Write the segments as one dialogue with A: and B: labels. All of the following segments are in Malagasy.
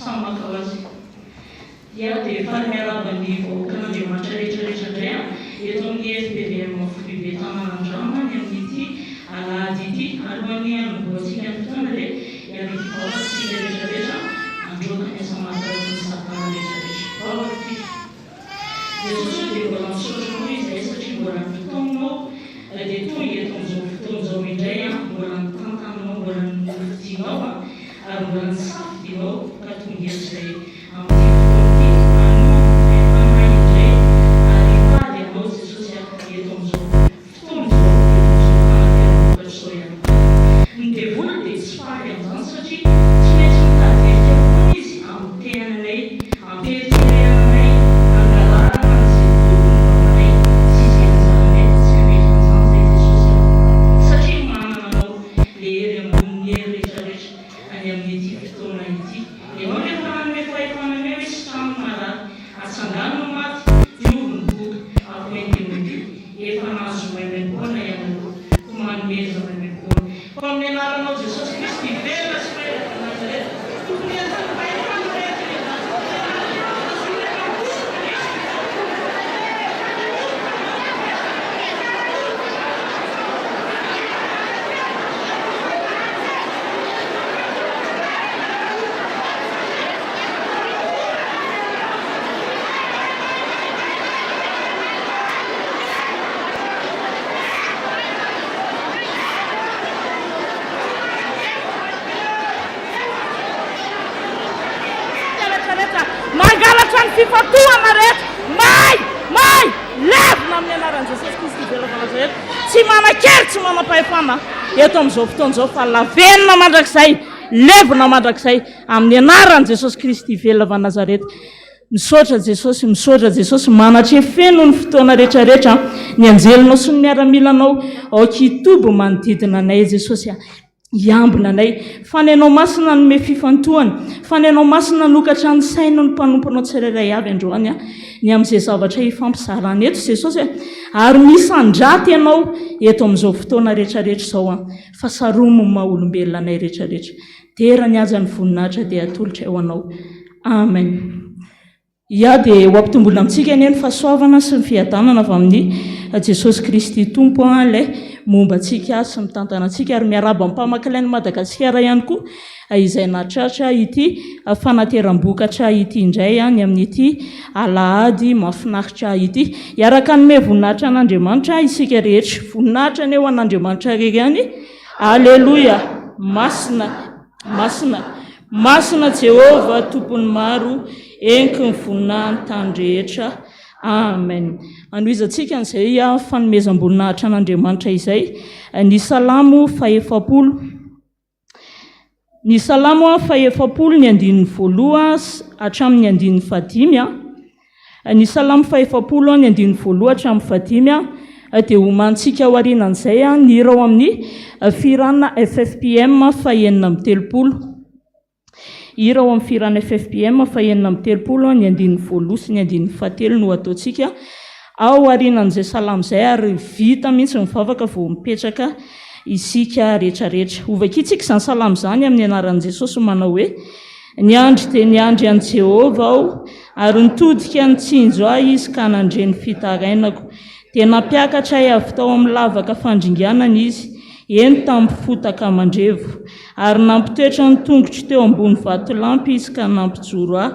A: Samy maka ho azy. Dia dia faly miarahaba ny vahoakan'Andriamanitra rehetra rehetra indray an, eto amin'ny FPVM Foibe Tananandrama ny amin'ity alahady ity. Alohan'ny hanombohantsika ny fotoana dia hiara-hivavaka isika rehetra rehetra handroaka ny asa mahatahotra ny satana rehetra rehetra. Vavaka isika. Jesosy ô dia mbola misaotra Anao izahay satria mbola nitaominao dia tonga eto amin'izao fotoana izao indray an, mbola nitantananao, mbola nofidinao an, ary mbola nisafidinao ka tonga eto izay amin'ity fotoana ity hanovo toe-panahy indray ary hitady Anao Jesosy an eto amin'izao fotoana izao, eto amin'izao fanateram-bokatra izao ihany koa. Ny devoly dia tsy faly amin'izany satria tsy maintsy mitady hirika foana izy hamotehana anay, hamperiterehana anay, hangalarana an'izay tokony ho anay sy izay anjaranay fa tsy hanaiky an'izany izay Jesosy a! Satria manana Anao le hery ambonin'ny hery rehetra rehetra any amin'ity fotoana ity. Ianao no efa nanome fahefana anay hoe sitrano ny marary, atsangano ny maty, diovy ny boka, afoy ny demonia. Efa nahazo maimaimpoana ianareo, koa manomeza maimaimpoana. Fa amin'ny anaranao Jesosy Kristy velona sy mahery avy any Nazareta, Tompon'ny anjely-pahefana rehetra eny an-danitra sy an-tany,
B: Rehetra rehetra mangalatra ny fifantohana rehetra may may levona amin'ny anaran'i Jesosy Kristy velona Nazareta tsy manan-kery tsy manam-pahefana eto amin'izao fotoana izao fa lavenona mandrakizay levona mandrakizay amin'ny anaran'i Jesosy Kristy velona avy any Nazareta. Misaotra Jesosy, misaotra Jesosy, manatre feno ny fotoana rehetra rehetra, ny anjelinao sy ny miaramilanao aoka hitoby manodidina anay Jesosy a, hiambina anay, fa ny Anao Masina nanome fifantohana, fa ny Anao Masina nanokatra ny sainy ny mpanomponao tsirairay avy androany a, ny amin'izay zavatra hifampizarana eto Jesosy a, ary misandrata Ianao eto amin'izao fotoana rehetra rehetra izao a, fa saromy ny maha olombelona anay rehetra rehetra. Dera ny haja ny voninahitra dia atolotra ho anao. Amen. Ya dia ho ampitomboina amintsika anie ny fahasoavana sy ny fiadanana avy amin'i Jesosy Kristy Tompo an ilay momba antsika sy mitantana antsika ary miarahaba ny mpamakilain'i Madagasikara ihany koa izay nahatratra ity fanateram-bokatra ity indray ny amin'ity alahady mahafinaritra ity. Hiaraka hanome voninahitra an'Andriamanitra isika rehetra. Voninahitra anie ho an'Andriamanitra irery ihany. Aleloia! Masina, masina, masina Jehovah Tompon'ny maro, heniky ny voninahiny tany rehetra. Amen. Anohizantsika an'izay fanomezam-boninahitra an'Andriamanitra izay, ny Salamo fahefapolo. Ny Salamo fahefapolo ny andininy voaloha hatramin'ny andininy fahadimy. Ny Salamo fahefapolo ny andininy voaloha hatramin'ny fahadimy dia homanintsika aorianan'izay ny hira ao amin'ny fihirana FFPM fahenina amby 30. Hira ao amin'ny fihirana FFPM fahenina amby 30 ny andininy voaloha sy ny andininy fahatelo no ataontsika ao aorianan'izay salamo izay ary vita mihitsy ny vavaka vao mipetraka isika rehetrarehetra. Hovakintsika izany salamo izany amin'ny anaran'i Jesosy manao hoe Niandry dia niandry an'i Jehovah aho, ary nitodika nitsinjo ahy izy ka nandre ny fitarainako. Dia nampiakatra ahy avy tao amin'ny lavaka fandringanana izy, eny, tamin'ny fotaka aman-drevo. Ary nampitoetra ny tongotro teo ambony vatolampy izy ka nampijoro ahy.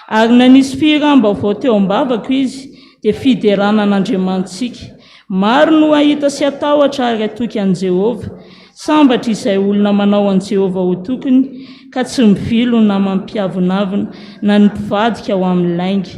B: Ary nanisy fihiram-baovao teo am-bavako izy, dia fiderana an'Andriamanitsika. Maro no hahita sy hatahotra ary hatoky an'i Jehovah. Sambatra izay olona manao an'i Jehovah ho tokiny, ka tsy mivily ho naman'ny mpiavonavona, na ny mpivadika ho amin'ny lainga.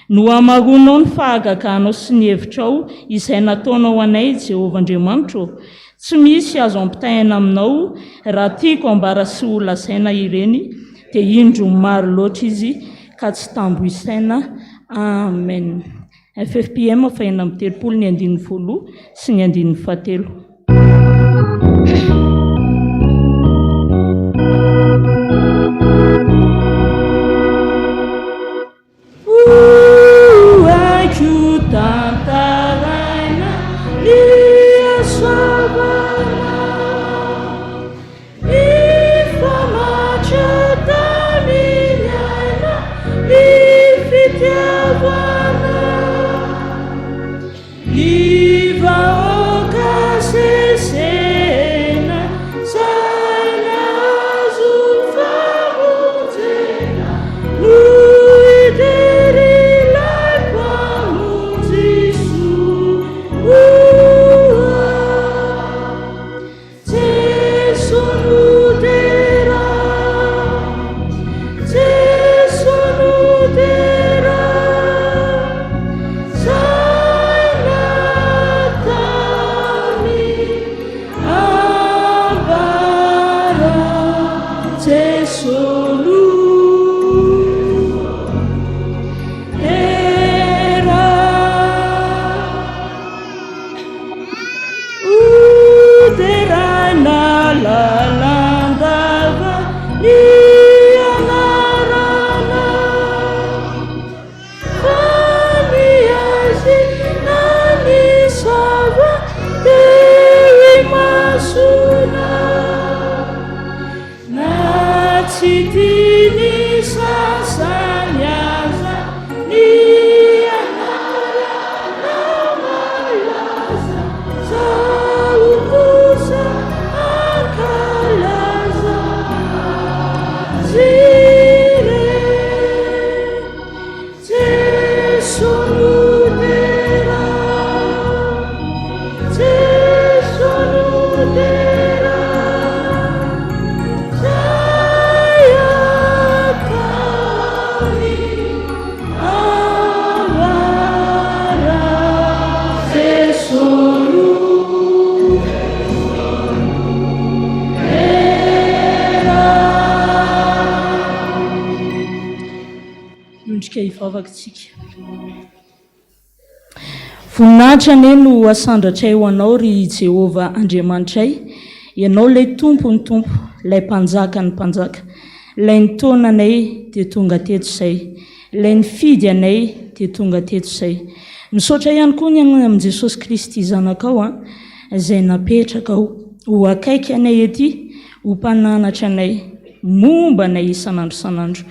B: Nohamaroinao ny fahagaganao sy ny hevitrao, izay nataonao anay, Jehovah Andriamanitro ô. Tsy misy azo ampitahaina aminao, raha tiako hambara sy holazaina ireny, dia indro maro loatra izy, ka tsy tambo isaina. Amen. FFPM faha-36 ny andininy voaloha sy ny andininy fahatelo.
A: Hivavaka isika. Voninahitra anie no asandratray ho Anao, ry Jehovah Andriamanitray, Ianao ilay Tompon'ny tompo, ilay Mpanjakan'ny mpanjaka, ilay nitaona anay dia tonga teto izay, ilay nifidy anay dia tonga teto izay. Misaotra ihany koa ny amin'i Jesosy Kristy Zanakao izay napetrakao ho akaiky anay ety, ho mpananatra anay, momba anay isan'andro isan'andro.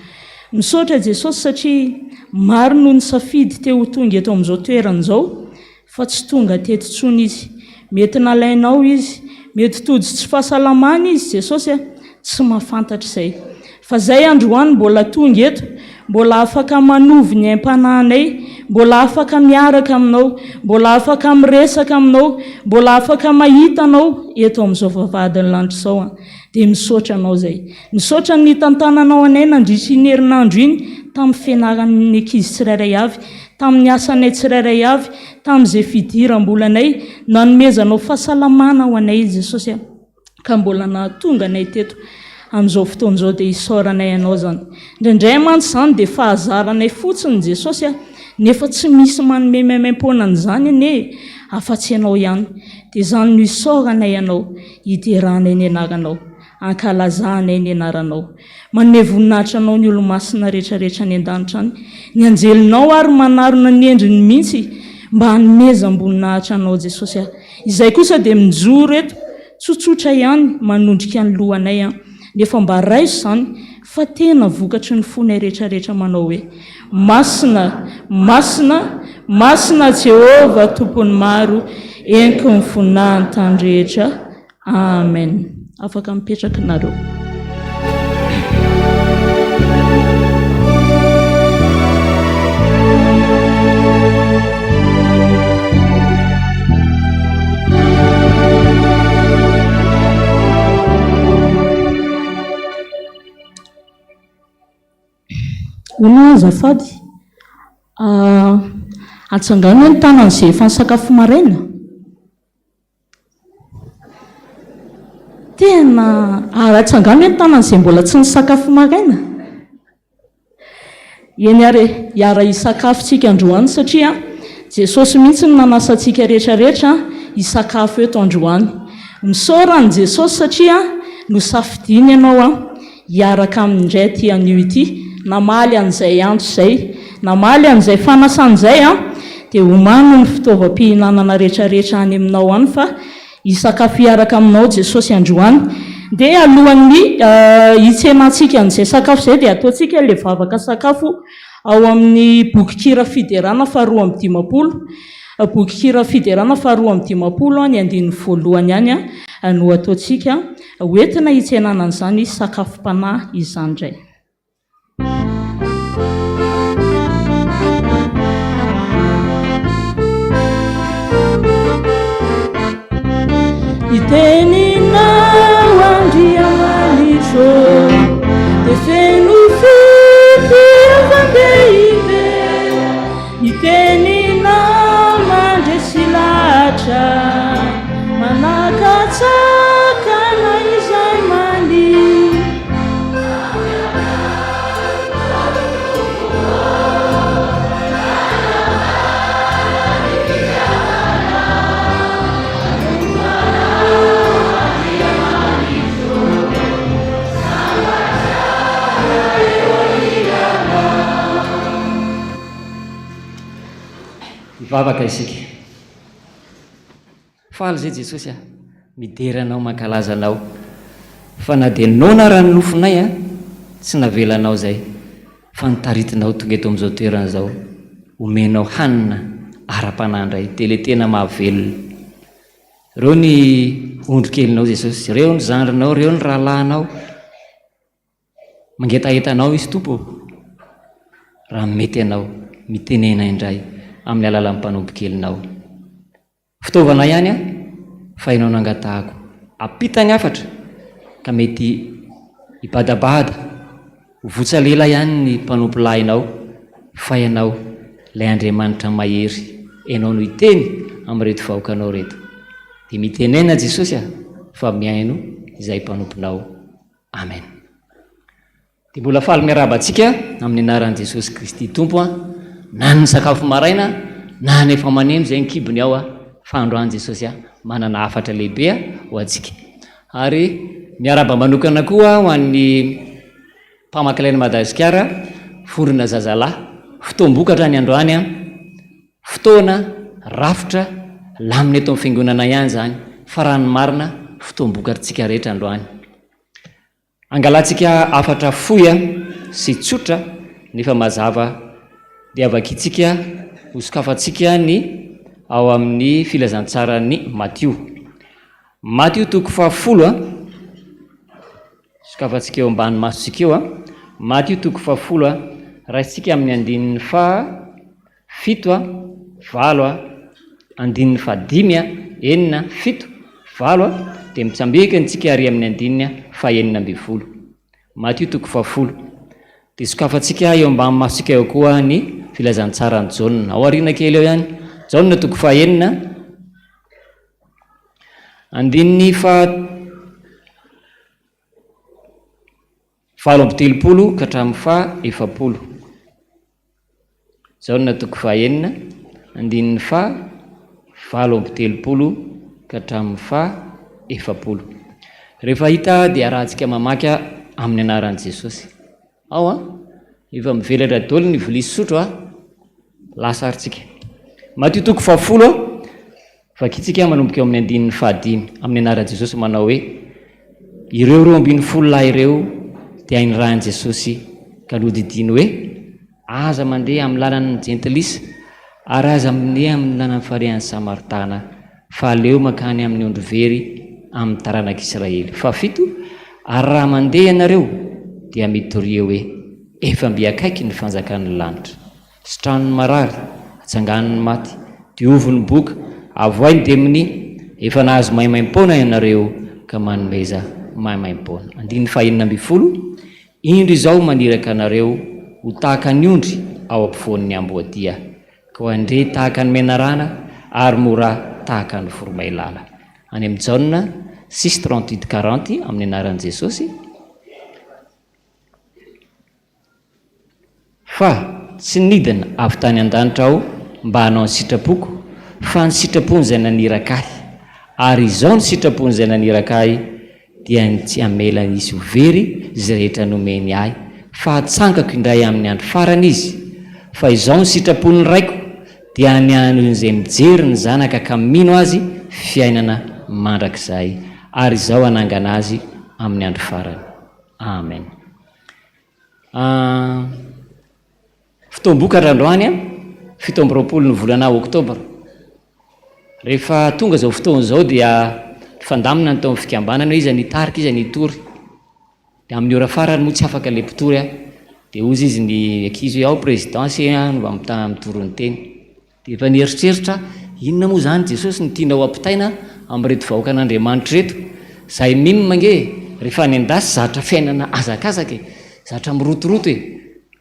A: Misaotra Jesosy satria maro no nisafidy te ho tonga eto amin'izao toerana izao fa tsy tonga teto intsony izy. Mety nalainao izy, mety tojo tsy fahasalamana izy Jesosy a, tsy mahafantatra izay. Fa zay androany mbola tonga eto, mbola afaka manovo ny aim-panahinay, mbola afaka miaraka aminao, mbola afaka miresaka aminao, mbola afaka mahita anao eto amin'izao vavahadin'ny lanitra izao a. Dia misaotra anao izay. Misaotra ny nitantananao anay nandritra iny herinandro iny tamin'ny fianaran'ny ankizy tsirairay avy, tamin'ny asanay tsirairay avy, tamin'izay fidiram-bolanay, nanomezanao fahasalamana ho anay Jesosy a, ka mbola nahatonga anay teto amin'izao fotoana izao dia isaoranay Anao izany. Indraindray mantsy izany dia fahazaranay fotsiny Jesosy a, nefa tsy misy manome maimaimpoana an'izany anie e, afa-tsy Ianao ihany. Dia izany no isaoranay Anao, hideranay ny anaranao. Ankalazanay ny anaranao. Manome voninahitra anao ny olo-masina rehetrarehetra any an-danitra any. Ny anjelinao ary manarona ny endriny mihitsy mba hanomezam-boninahitra anao Jesosy a. Izay kosa dia mijoro eto tsotsotra ihany manondrika ny lohanay an. Nefa mba raiso izany fa tena vokatry ny fonay rehetrarehetra manao hoe, Masina, masina, masina Jehovah Tompon'ny maro, eniky ny voninahiny tany rehetra. Amen. Afaka mipetraka nareo. Hono azafady, atsangano hoe ny tanan'izay efa nisakafo maraina? Tena ary atsangano hoe ny tanan'izay mbola tsy nisakafo maraina. Eny ary e, hiara-hisakafo tsika androany satria Jesosy mihitsy no nanasa antsika rehetra rehetra hisakafo eto androany. Misaora an'i Jesosy satria nosafidiany ianao hiaraka aminy indray aty anio ity, namaly an'izay antso izay, namaly an'izay fanasana izay an, dia omano ny fitaovam-pihinanana rehetrarehetra any aminao any fa hisakafo hiaraka aminao Jesosy androany. Dia alohan'ny hitsenantsika an'izay sakafo izay dia ataontsika ilay vavaka sakafo ao amin'ny bokin-kira fiderana faharoa amby dimampolo, bokin-kira fiderana faharoa amby dimampolo ny andininy voalohany ihany no ataontsika. Ho entina hitsenana an'izany sakafom-panahy izany indray. Ny teninao Andriamanitro dia feno fitiavan-dehibe. Ny teninao mandresy lahatra, manakatsakana izay mandia.
C: Hivavaka isika. Faly izay Jesosy a, midera Anao mankalaza Anao fa na dia noana ara ny nofonay a, tsy navelanao izay fa notaritinao tonga eto amin'izao toerana izao, omenao hanina ara-panahy indray dia ilay tena mahavelona. Ireo ny ondry kelinao Jesosy, ireo ny zandrinao, ireo ny rahalahinao. Mangetaheta Anao izy Tompo ô! Raha mety Ianao, mitenena indray amin'ny alalan'ny mpanompo kelinao. Fitaovana ihany aho, fa Ianao no angatahako. Ampita ny hafatra, ka mety hibadabada, ho votsa lela ihany ny mpanompo lahinao, fa Ianao, ilay Andriamanitra mahery, Ianao no hiteny amin'ireto vahoakanao ireto. Dia mitenena Jesosy a, fa mihaino izahay mpanomponao. Amen. Dia mbola faly miarahaba antsika amin'ny anaran'i Jesosy Kristy Tompo an, na ny sakafo maraina na ny efa maneno izay ny kibony ao an, fa androany Jesosy an manana hafatra lehibe ho antsika. Ary miarahaba manokana koa ho an'ny mpamaky lain'i Madagasikara, vondrona zazalahy, fotoam-bokatra ny androany an, fotoana, rafitra, lamina eto amin'ny fiangonana ihany izany, fa raha ny marina fotoam-bokatr'tsika rehetra androany. Angalantsika hafatra fohy sy tsotra nefa mazava dia vakintsika hosokafantsika ny ao amin'ny filazantsaran'i Matio. Matio toko fahafolo a, sokafantsika eo ambany masontsika eo a, Matio toko fahafolo a, raisintsika amin'ny andininy faha fito a, valo a, andininy fahadimy a, enina, fito, valo a, dia mitsambikina antsika ary amin'ny andininy fahenina ambinifolo. Matio toko fahafolo. Dia sokafantsika eo ambany masontsika eo koa ny filazantsaran'i Jaona. Ao aoriana kely eo ihany. Jaona toko fahenina, andininy faha 38 ka hatramin'ny faha 40. Jaona toko fahaenina, andininy faha 38 ka hatramin'ny faha 40. Rehefa hita dia arahantsika mamaky amin'ny anaran'i Jesosy. Ao an! Efa mivelatra daholo ny vilia sy sotro an! Lasa ary tsika. Matio toko fahafolo an! Vakintsika manomboka eo amin'ny andininy fahadimy, amin'ny anaran'i Jesosy manao hoe, Ireo 12 lahy ireo dia nirahin'i Jesosy ka nodidiany hoe, Aza mandeha amin'ny lalan'ny jentilisa, ary aza mandeha amin'ny lalan'ny farihan'ny Samaritana, fa aleo mankany amin'ny ondry very amin'ny taranak'Israely. Fahafito, Ary raha mandeha ianareo, dia mitoria hoe, Efa mby akaiky ny fanjakan'ny lanitra. Sitrano ny marary, atsangano ny maty, diovy ny boka, avoay ny demonia, efa nahazo maimaimpoana ianareo ka manomeza maimaimpoana. Andininy fahenina ambinifolo, Indro izaho maniraka anareo ho tahaka ny ondry ao ampovoan'ny amboadia, koa endrey tahaka ny menarana ary mora tahaka ny voromailala. Any amin'i Jaona six 38 40 amin'ny anaran'i Jesosy. Fa tsy nidina avy tany an-danitra Aho mba hanao ny sitrapoko, fa ny sitrapon'Izay naniraka Ahy. Ary izao ny sitrapon'Izay naniraka Ahy, dia ny tsy hamela hisy ho very izay rehetra nomeny Ahy, fa hatsangako indray amin'ny andro farany izy. Fa izao ny sitrapon'ny Raiko, dia ny an'izay mijery ny Zanaka ka mino Azy fiainana mandrakizay, ary Izaho hanangana azy amin'ny andro farany. Amen. Fotoam-bokatra androany, 27 ny volana oktobra. Rehefa tonga izao fotoana izao dia nifandamina ny tao amin'ny fikambanana hoe iza ny hitarika, iza ny hitory. Dia amin'ny ora farany moa tsy afaka ilay mpitory dia hozy izy ny ankizy hoe ao président se no mba mitory ny teny. Dia efa nieritreritra aho, inona moa izany Jesosy no tianao hampitaina amin'ireto vahoakan'Andriamanitra ireto? Izahay mim ange e, rehefa any an-dasy zatra fiainana hazakazaka e, zatra mirotoroto e,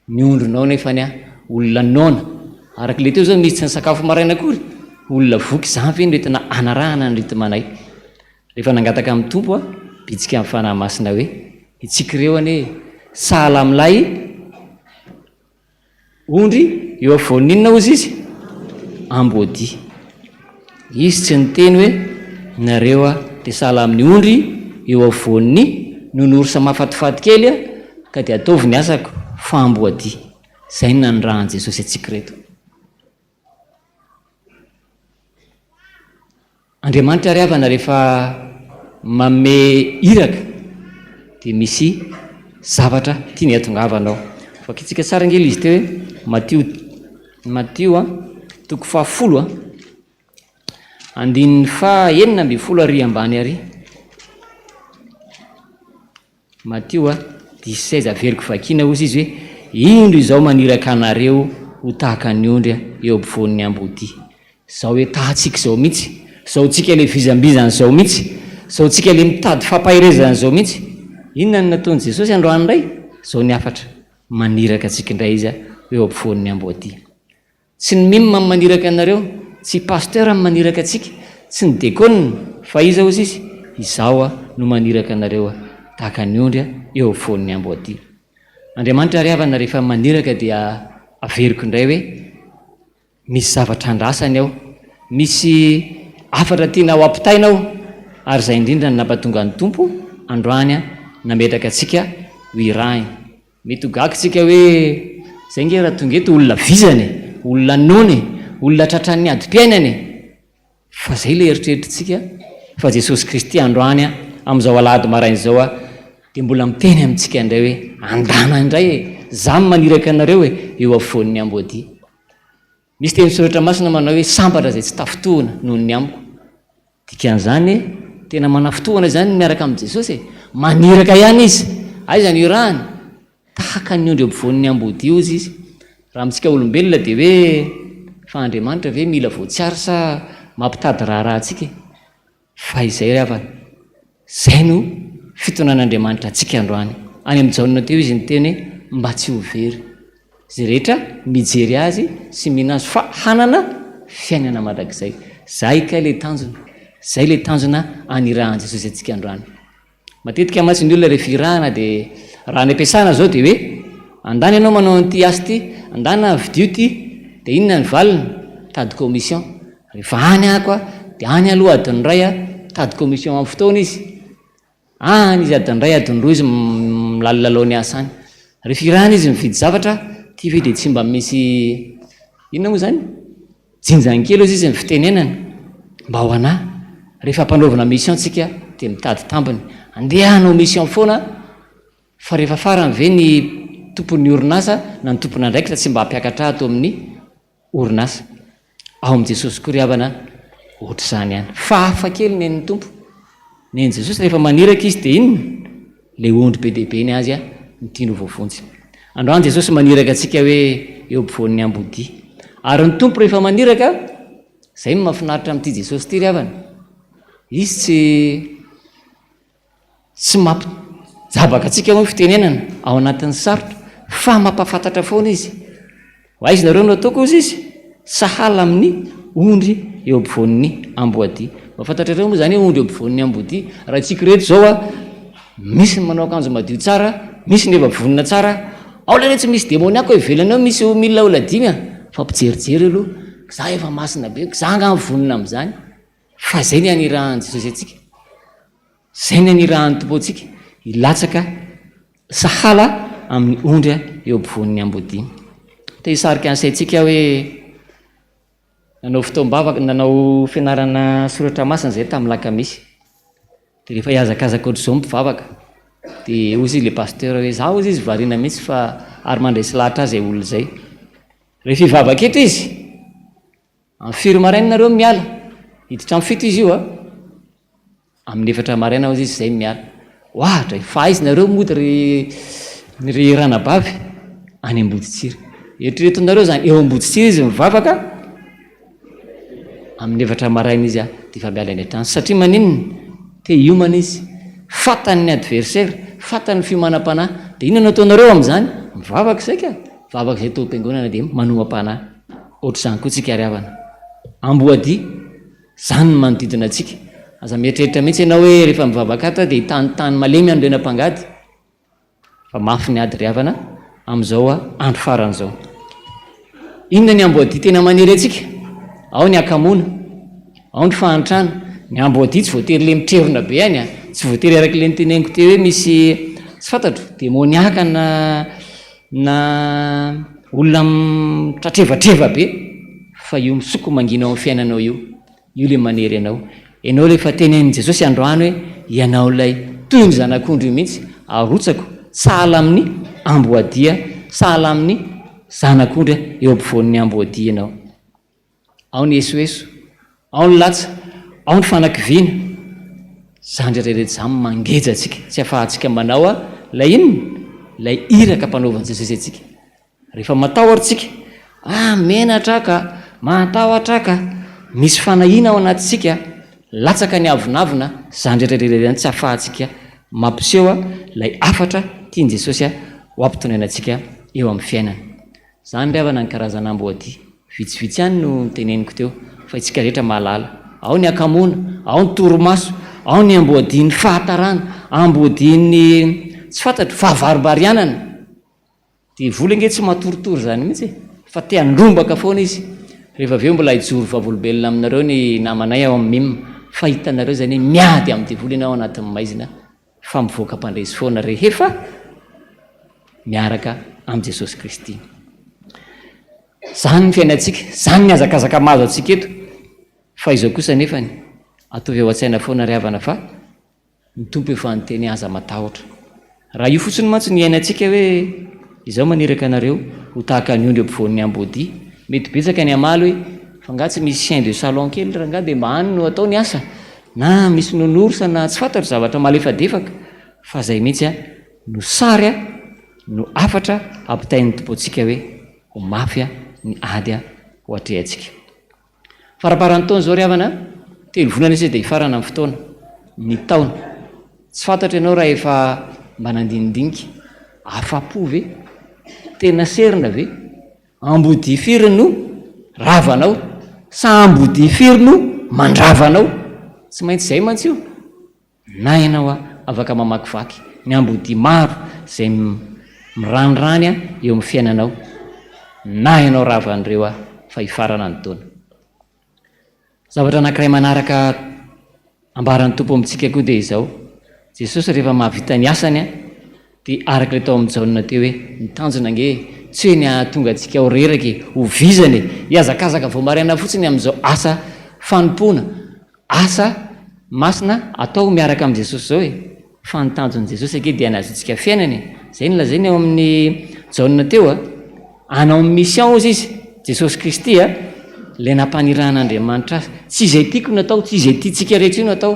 C: ny ondrinao nefany an, olona noana, araka ilay teo izao misy tsy nisakafo maraina akory, olona voky, izany ve no entina hanarahana ny rythme-nay? Rehefa nangataka amin'ny Tompo aho, bitsika amin'ny Fanahy Masina hoe, itsika ireo anie sahala amin'ilay Ondry eo afovoan'ny inona hozy izy? Amboadia. Izy tsy niteny hoe nareo a dia sahala amin'ny ondry eo afovoan'ny nonorsa mahafatifaty kely a ka dia ataovy ny asako fa amboadia. Izay no nanirahan'i Jesosy antsika ireto. Andriamanitra ry havana rehefa manome iraka dia misy zavatra tiany hatongavana ao. Vakintsika tsara ange ilay izy teo hoe Matio Matio a toko fahafolo a andininy faha 16 ary ambany ary. Matio a, dix seize averiko vakiana hozy izy hoe, Indro izao maniraka anareo ho tahaka ny ondry eo ampovoan'ny ambodia. Izao etahantsika izao mihitsy, izao tsika ilay vizambizana izao mihitsy, izao tsika ilay mitady fampaherezana izao mihitsy. Inona no nataon'i Jesosy androany indray? Izao ny hafatra, maniraka antsika indray Izy ho eo ampovoan'ny amboadia. Tsy ny mim no maniraka anareo, tsy i pasteur no maniraka antsika, tsy ny dekona, fa iza hozy izy? Izaho no maniraka anareo tahaka ny ondry eo afovoan'ny amboadia. Andriamanitra ry havana rehefa maniraka dia averiko indray hoe misy zavatra andrasany ao, misy hafatra tiana ho ampitaina ao ary izay indrindra no nampatonga ny Tompo androany nametraka antsika ho irahiny. Mety ho gaga isika hoe izay nge raha tonga eto olona vizana e, olona noana e, olona tratran'ny adim-piainana e. Fa izay ilay eritreritritsika fa Jesosy Kristy androany amin'izao alahady maraina izao dia mbola miteny amintsika indray hoe andana indray e, za no maniraka anareo e, eo afovoan'ny amboadia. Misy teny soratra masina manao hoe sambatra izay tsy tafintohina noho ny amiko. Dikan'izany tena manafintohina izany ny miaraka amin'i Jesosy e, maniraka ihany izy. Aiza no irahany? Tahaka ny ondry eo ampovoan'ny amboadia hozy izy. Raha amintsika olombelona dia hoe fa Andriamanitra ve mila voatsiary sa mampitady raharaha antsika e? Fa izay ry havana, izay no fitonan'Andriamanitra antsika androany. Any amin'i Jaona teo izy niteny hoe mba tsy ho very izay rehetra mijery azy sy mino azy fa hanana fiainana mandrakizay. Izay kay ilay tanjona, izay ilay tanjona anirahan'i Jesosy antsika androany. Matetika mantsy ny olona rehefa irahana dia raha any am-piasana izao dia hoe andana ianao manao an'ity asa ity, andana vidio ity, dia inona ny valiny? Mitady commission. Rehefa any ako dia any aloha adiny iray mitady commission amin'ny fotoana izy. Any izy adiny iray, adiny roa izy milalolalao ny asa any. Rehefa irahana izy mividy zavatra, ity ve dia tsy mba misy inona moa izany? Jinjany kely ozy izy ny fitenenana, mba ho anah, rehefa ampanaovina mission tsika dia mitady tambiny, andeha hanao mission foana fa rehefa farany ve ny tompon'ny orinasa na ny tompon'andraikitra tsy mba hampiakatra ato amin'ny orinasa. Ao amin'i Jesosy koa ry havana ohatr'izany ihany. Fa hafa kely nen'ny Tompo. Nen'i Jesosy rehefa maniraka izy dia inona? Ilay ondry be dia be ny azy no tiany ho voavonjy. Androany Jesosy maniraka antsika hoe eo ampovoan'ny ambodia. Ary ny Tompo rehefa maniraka, izay no mahafinaritra amin'ity Jesosy ity ry havana. Izy tsy tsy mampijabaka antsika hoy ny fitenenana ao anatin'ny sarotra fa mampahafantatra foana izy. Ho aiza nareo no ataoko hozy izy? Sahala amin'ny ondry eo ampovoan'ny amboadia. Mba fantatrareo moa izany hoe ondry eo ampovoan'ny amboadia? Raha isika ireto izao a, misy ny manao akanjo madio tsara, misy ny efa vonona tsara. Ao ilay tsy misy demoniako ivelany ao misy milina olona dimy a, fa mpijerijery aloha, za efa masina be, za angaha vonona amin'izany? Fa izay ny anirahan'i Jesosy antsika. Izay ny anirahan'ny Tompo antsika, hilatsaka sahala amin'ny ondry eo ampovoan'ny amboadia. Te hisarika ny saintsika aho hoe nanao fotoam-bavaka, nanao fianarana soratra masina izay tamin'ny lakamisy. Dia rehefa hihazakazaka ohatr'izao ny mpivavaka, dia hoy izy ilay pasteur hoe za hozy izy variana mihitsy fa ary mandresy lahatra ahy izay olona izay. Rehefa hivavaka eto izy, Amin'ny firy maraina nareo miala? Hiditra amin'ny fito izy io a! Amin'ny efatra maraina hozy izy izay miala. Ohatra e, fa aiza nareo mody ry ry ranabavy? Any Amboditsiry. Eritreretinareo izany, eo Amboditsiry izy mivavaka, amin'ny efatra maraina izy dia efa miala any an-trano. Satria maninona? Te hiomana izy. Fantany ny adversaire, fantany ny fiomanam-panahy. Dia inona no ataonareo amin'izany? Mivavaka izay ka! Mivavaka izay tao am-piangonana dia manomam-panahy. Ohatr'izany koa tsika ry havana. Amboadia, izany ny manodidina antsika. Aza mieritreritra mihitsy ianao hoe rehefa mivavaka ato aho dia hitany tany malemy anorenam-pangady. Fa mafy ny ady ry havana amin'izao andro farany izao. Inona ny amboadia tena manery antsika? Ao ny hakamoana, ao ny fahantrana. Ny amboadia tsy voatery ilay mitrerona be any, tsy voatery araka ilay noteneniko teo hoe misy tsy fantatro, demoniaka na Na olona mitratrevatreva be fa io misoko mangina ao amin'ny fiainanao io, io ilay manery anao. Ianao ilay efa tenenin'i Jesosy androany hoe ianao ilay toy ny zanak'ondry io mihitsy, arotsako sahala amin'ny amboadia, sahala amin'ny zanak'ondry eo ampovoan'ny amboadia ianao. Ao ny esoeso, ao ny latsa, ao ny fanakiviana. Izany rehetra rehetra izany mangeja antsika, tsy afahantsika manao ilay inona? Ilay iraka ampanaovan'i Jesosy antsika. Rehefa matahotra isika, ah menatra aho ka, matahotra aho ka, misy fanahiana ao anatintsika, latsaka ny avonavona, izany rehetra rehetra izany tsy afahantsika mampiseho ilay hafatra tian'i Jesosy ho ampitondraina antsika eo amin'ny fiainana. Izany ry havana ny karazana amboadia. Vitsivitsy ihany no noteneniko teo, fa isika rehetra mahalala. Ao ny hakamoana, ao ny torimaso, ao ny amboadian'ny fahatarana, amboadian'ny, tsy fantatro, fahavarimbarianana. Devoly ange tsy matoritory izany mihitsy e, fa te handrombaka foana izy. Rehefa avy eo mbola hijoro vavolombelona aminareo ny namanay ao amin'ny mim fa hitanareo izany hoe miady amin'ny devoly ianao ao anatin'ny maizina fa mivoaka mpandresy foana rehefa miaraka amin'i Jesosy Kristy. Izany ny fiainantsika, izany ny hazakazaka mahazo antsika eto. Fa izao kosa anefany, ataovy ao an-tsaina foana ry havana fa Ny Tompo efa niteny aza matahotra. Raha io fotsiny mantsy no iainantsika hoe izaho maniraka anareo ho tahaka ny ondry ampovoan'ny amboadia, mety betsaka ny hamaly hoe fa nga tsy misy chien de salon kely rangahy dia mba any no atao ny asa? Na misy nounours na tsy fantatro zavatra malefadefaka fa zay mihitsy no sary no hafatra ampitain'ny Tompo antsika hoe ho mafy ny ady ho atrehantsika. Faramparan'ny taona izao ry havana a, telo volana sisa dia hifarana ny fotoana, ny taona. Tsy fantatro ianao raha efa mba nandinidinika, afa-po ve? Tena serina ve? Ambodia firy no ravanao sa ambodia firy no mandrava anao? Tsy maintsy izay mantsy io. Na ianao afaka mamakivaky ny ambodia maro izay miranirany eo amin'ny fiainanao, na ianao ravan'ireo fa hifarana ny taona. Zavatra anankiray manaraka ambaran'ny Tompo amintsika koa dia izao, Jesosy rehefa mahavita ny asany dia araka ilay tao amin'i Jaona teo hoe, ny tanjona ange tsy hoe ny hahatonga antsika ho reraka e, ho vizana e, hihazakazaka vao maraina fotsiny amin'izao asa fanompoana, Asa masina atao miaraka amin'i Jesosy izao e! Fa ny tanjon'i Jesosy ange dia ny hahazoantsika fiainana e! Izay no lazainy ao amin'ny Jaona teo a! Hanao mission hozy izy, Jesosy Kristy a, ilay nampanirahan'Andriamanitra azy. Tsy izay tiako no atao, tsy izay tiantsika rehetra io no atao,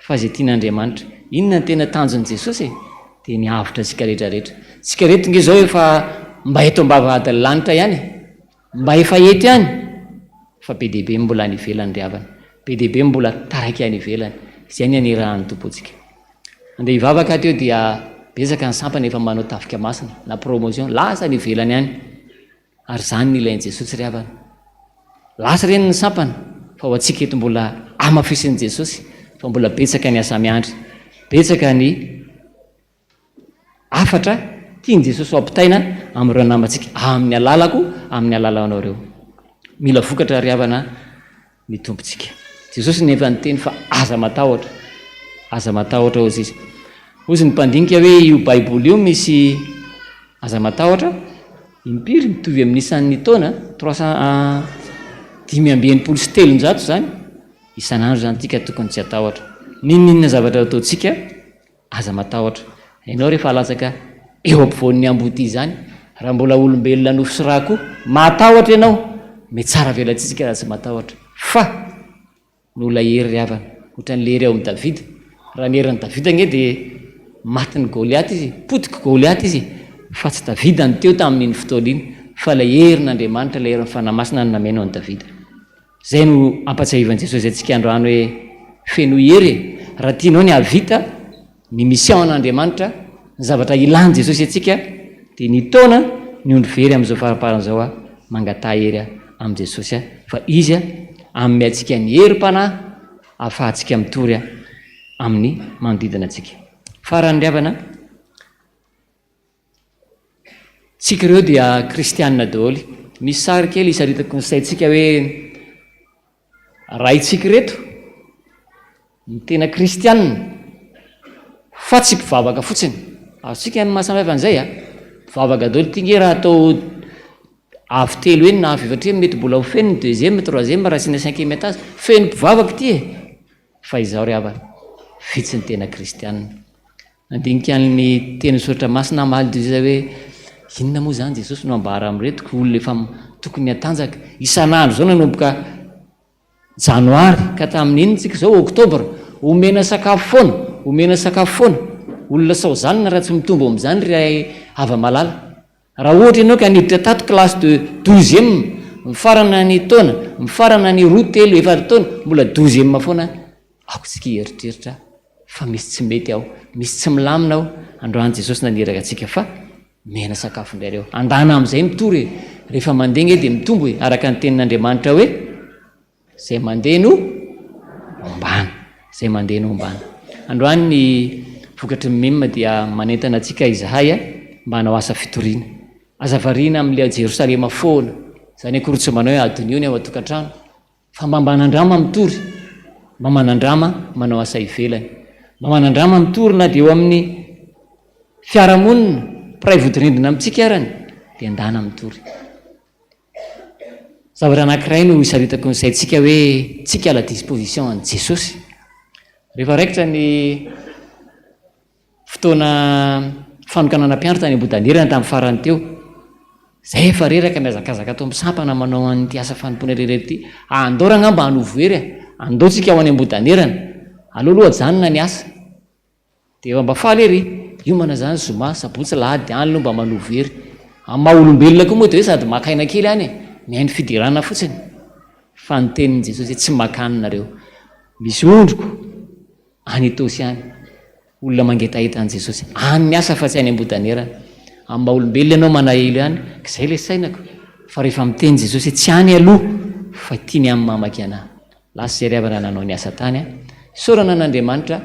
C: fa izay tian'Andriamanitra. Inona no tena tanjon'i Jesosy e? Dia ny hahavotra antsika rehetra rehetra. Tsika reto nge izao efa mba eto am-bavahadin'ny lanitra ihany e! Mba efa eto ihany fa be dia be mbola any ivelany ry havana, be dia be mbola taraiky any ivelany, izay ny anirahan'ny Tompo antsika. Andeha hivavaka aho teo dia betsaka ny sampana efa manao tafika masina na promotion, lasa any ivelany any, ary izany no ilain'i Jesosy ry havana. Lasa ireny ny sampana fa ho antsika eto mbola hamafisin'i Jesosy fa mbola betsaka ny asa miandry, betsaka ny Hafatra tian'i Jesosy ho ampitaina amin'ireo namantsika amin'ny alalako, amin'ny alalanao ireo. Mila vokatra ry havana ny Tompontsika. Jesosy nefa niteny fa aza matahotra, aza matahotra hozy izy. Hozy ny mpandinika hoe io Baiboly io misy aza matahotra impiry mitovy amin'ny isan'ny taona, 365 izany, isan'andro izany tika tokony tsy hatahotra. N'inon'inona zavatra ataontsika Aza matahotra. Ianao rehefa alatsaka eo ampovoan'ny ambodia izany, raha mbola olombelona nofo sy rà koa, matahotra ianao, mitsara velatsihy raha tsy matahotra. Fa, noho ilay hery ry havana, ohatran'ilay hery ao amin'i Davida. Raha ny herin'i Davida ange dia matin'i Goliata izy, potik'i Goliata izy, fa tsy Davida no teo tamin'iny fotoana iny, fa ilay herin'Andriamanitra, ilay herin'ny Fanahy Masina no nameno an'i Davida. Izay no ampatsiahivan'i Jesosy antsika androany hoe fenoy hery e! Raha tianao ny hahavita ny mission an'Andriamanitra, ny zavatra ilan'i Jesosy antsika dia ny taona ny ondry very amin'izao faraparany izao aho, mangataha hery amin'i Jesosy aho fa Izy hanome antsika ny herim-panahy ahafahantsika mitory amin'ny manodidina antsika. Farany ry havana, Tsika ireo dia kristianina daholo. Misy sary kely isaritako ny saintsika hoe raintsika ireto ny tena kristianina fa tsy mpivavaka fotsiny. Azontsika ny mahasamihafa an'izay a. Mpivavaka daholo ity nge raha atao avo telo eny na avo efatra eny mety mbola ho feno ny deuxième, troisième raha asiana cinquième étage. Feno mpivavaka ity e. Fa izao ry havana, vitsy ny tena kristianina. Nandinika ny tenin'ny Soratra Masina hamaly dia izay hoe, Inona moa izany Jesosy no ambara amin'ireto ko olona efa tokony hatanjaka? Isan'andro izao nanomboka janoary ka tamin'ny inona tsika izao? Oktobra. Omena sakafo foana, omena sakafo foana. Olona saozanina raha tsy mitombo amin'izany ry hava-malala. Raha ohatra ianao ka niditra tato classe de douzième, mifarana ny taona, mifarana ny roa, telo, efatra taona, mbola douzième foana, aoka isika hieritreritra fa misy tsy mety ao, misy tsy milamina ao, androany Jesosy naniraka antsika fa mena sakafo indray ireo. Andana amin'izay mitory e, rehefa mandeha nge dia mitombo e, araka ny tenin'Andriamanitra hoe. Izay mandeha no ombana. Izay mandeha no ombana. Androany ny vokatry ny mim dia manentana antsika izahay mba hanao asa fitoriana. Aza variana amin'ilay ao Jerosalema foana. Izany akory tsy manao hoe adinio ny ao an-tokantrano. Fa mba manandrama mitory, mba manandrama manao asa ivelany. Mba manandrama mitory na dia eo amin'ny fiarahamonina, mpiray vodirindrina amintsika arany, dia ndana mitory. Zavatra anankiray no isaritako ny saintsika hoe tsika à la disposition an'i Jesosy. Rehefa raikitra ny fotoana fanokanana mpiandry tany Ambohidanirana tamin'ny farany teo, izay efa reraka mihazakazaka ato amin'ny sampana manao an'ity asa fanompoana irery ity, andao rangah mba hanovo hery e, andao tsika ho any Ambohidanerana, aleo aloha ajanona ny asa. Dia efa mba faly ery, hiomana izany zoma, sabotsy, lahady, any aloha mba manovo hery. Amin'ny maha olombelona koa moa dia hoe sady maka aina kely any e, mihaino fiderana fotsiny. Fa ny tenin'i Jesosy hoe tsy maka any nareo. Misy ondriko any Itaosy any, olona mangetaheta an'i Jesosy. Any miasa fa tsy any Ambohidanerana. Amin'ny maha olombelona ianao manahelo ihany, ka izay ilay sainako. Fa rehefa miteny Jesosy hoe tsy any aloha fa ity ny any mamaky anah. Lasa izay ry havana nanao ny asa tany a. Isaorana an'Andriamanitra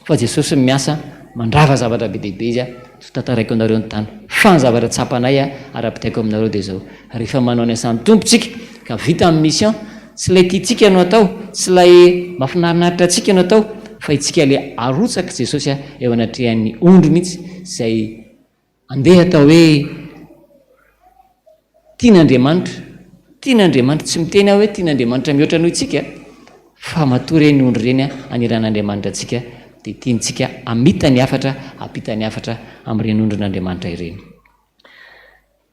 C: fa Jesosy no miasa, mandrava zavatra be dia be Izy a. Tsy ho tantaraiko anareo ny tany. Fa ny zavatra tsapanay a, ary ampitaiko aminareo dia izao, rehefa manao ny asan'ny Tompo tsika, ka vita ny mission, tsy ilay tiantsika no atao, tsy ilay mahafinarinatritra antsika no atao, fa itsika ilay arotsak'i Jesosy a eo anatrehan'ny ondry mihitsy izay Andeha atao hoe tian'Andriamanitra, tian'Andriamanitra, tsy miteny aho hoe tian'Andriamanitra mihoatra noho isika, fa matoa ireny ondry ireny aniran'Andriamanitra antsika dia tiantsika hamita ny hafatra, hampita ny hafatra amin'ireny ondrin'Andriamanitra ireny.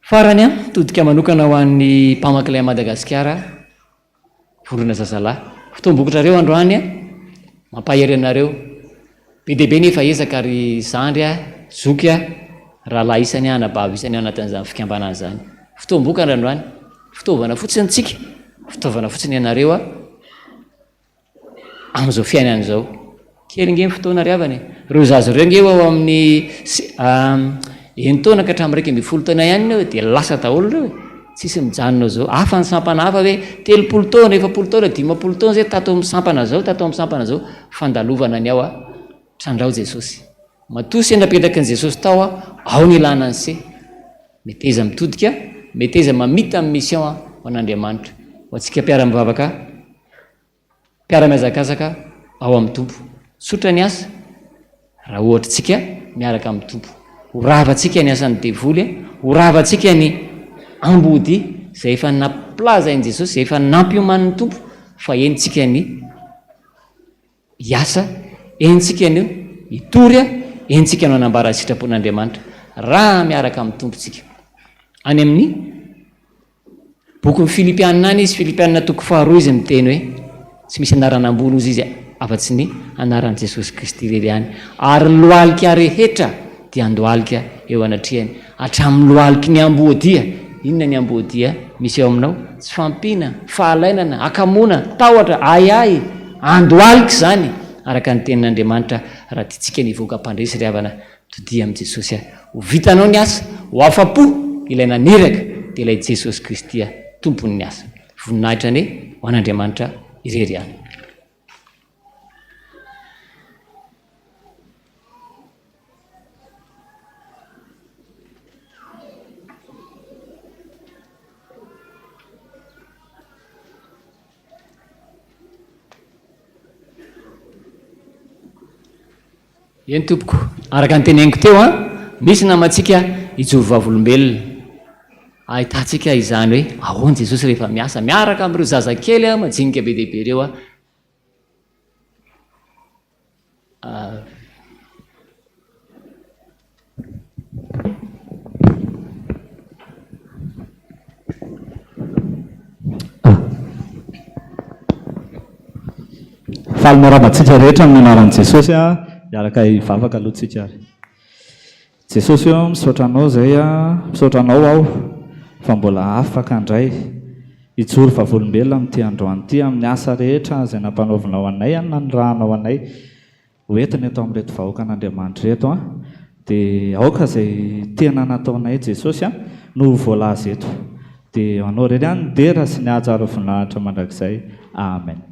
C: Farany, mitodika manokana ho an'ny mpamaky lay Madagasikara, Vondrona zazalahy. Fotoam-bokotrareo androany a! Mampahery anareo. Be dia be nefa ezaka ry zandry a, zoky a, rahalahy isany a, anabavy isany ao anatin'izany fikambanana izany. Fotoam-bokatra androany. Fitaovana fotsiny tsika, fitaovana fotsiny ianareo a. Amin'izao fiainana izao. Kely nge ny fotoana ry havana e. Ireo zaza ireo nge ao amin'ny enin-taona ka hatramin'ny 11 taona ihany ireo dia lasa daholo ireo e. Tsisy mijanona ao izao. Hafa ny sampana hafa hoe 30 taona, 40 taona, 50 taona izay tato amin'ny sampana izao, tato amin'ny sampana izao. Fandalovana ny ao a. Trandrao Jesosy. Matoa se napetraky ny Jesosy tao a, ao ny ilana ny se. Meteza mitodika, meteza mamita ny mission a ho an'Andriamanitra. Ho antsika mpiara-mivavaka. Mpiara-mihazakazaka ao amin'ny Tompo. Tsotra ny asa raha ohatra tsika miaraka amin'ny Tompo. Ho ravantsika ny asan'ny devoly, ho ravantsika ny ambodia izay efa nampilazain'i Jesosy, izay efa nampiomanin'ny Tompo fa eny tsika ny hiasa, eny tsika ny hitory, eny tsika no hanambara ny sitrapon'Andriamanitra raha miaraka amin'ny Tompo tsika. Any amin'ny Bokin'ny Filipiana any izy, Filipiana toko faharoa izy miteny hoe, tsy misy anarana ambony hozy izy afa-tsy ny anaran'i Jesosy Kristy irery ihany. Ary ny lohalika rehetra dia handohalika eo anatrehany, hatramin'ny lohaliky ny amboadia. Inona ny amboadia misy eo aminao? Tsy fahampiana, fahalainana, hakamoana, tahotra, ahiahy. Handohalika izany, araka ny tenin'Andriamanitra, raha tiantsika ny hivoaka mpandresy ry havana. Todia amin'i Jesosy aho. Ho vitanao ny asa, ho afa-po ilay naniraka, dia ilay Jesosy Kristy Tompon'ny asa. Voninahitra anie ho an'Andriamanitra irery ihany. Eny tompoko, araka ny teneniko teo an, misy namantsika hijoro vavolombelona, ahitantsika izany hoe ahoana Jesosy rehefa miasa miaraka amin'ireo zazakely majinika be dia be ireo an.
D: Faly miarahaba antsika rehetra amin'ny anaran'i Jesosy a. Hiaraka hivavaka aloha tsika ary. Jesosy ô, misaotra anao izay a, misaotra anao aho fa mbola afaka indray hijoro vavolombelona amin'ity androany ity amin'ny asa rehetra izay nampanaovinao anay, nanirahanao anay. Ho entina eto amin'ireto vahoakan'Andriamanitra ireto an, dia aoka izay tena nataonay Jesosy an, no ho voalaza eto. Dia ho Anao irery ihany ny dera sy ny haja ary ny voninahitra mandrakizay. Amen.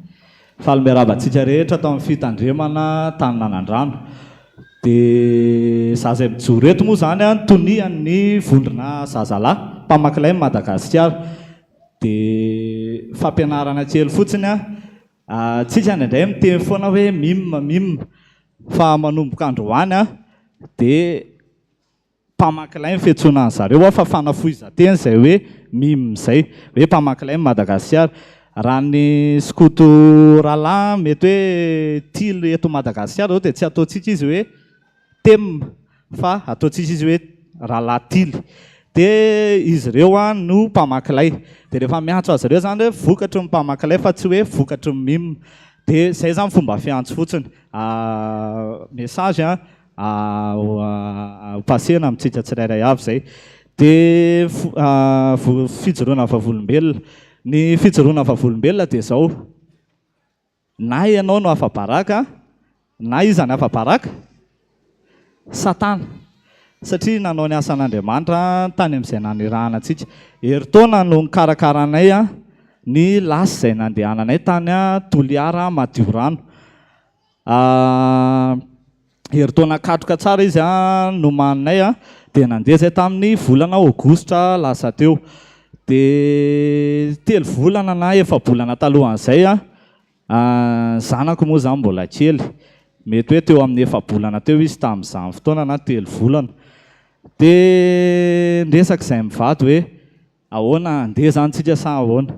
D: Faly miarahaba antsika rehetra tao amin'ny fitandremana tany Nanandrano. Dia za izay mijoro eto moa izany an, tonian'ny vondrona zazalahy mpamaky lay Madagasikara. Dia fampianarana kely fotsiny an, tsika indraindray miteny foana hoe mim mim, fa manomboka androany an, dia mpamaky lay ny fiantsoana an zareo aho fa fanafohizan-teny izay hoe mim izay, hoe mpamaky lay Madagasikara. Raha ny skoto rahalahy mety hoe tily eto Madagasikara izao dia tsy ataontsika izy hoe tem fa ataontsika izy hoe rahalahy tily. Dia izy ireo no mpamaky lay. Dia rehefa miantso azy ireo izany hoe vokatry ny mpamaky lay fa tsy hoe vokatry ny mim. Dia izay izany fomba fiantso fotsiny. Message ho passer-na amintsika tsirairay avy izay. Dia fijoroana vavolombelona. Ny fijoroana vavolombelona dia izao, na ianao no afa-baraka na iza ny afa-baraka? Satana. Satria nanao ny asan'Andriamanitra tany amin'izay nanirahana antsika. Herintaona no nikarakaranay ny lasy izay nandehananay tany Toliara Madiorano. Herintaona katroka tsara izy nomaninay dia nandeha izay tamin'ny volana aogositra lasa teo. Dia telo volana na efa-bolana talohan'izay ny zanako moa izany mbola kely, mety hoe teo amin'ny efa-bolana teo izy tamin'izany fotoana na telo volana. Dia niresaka izahay mivady hoe Ahoana, handeha izany tsika sa ahoana?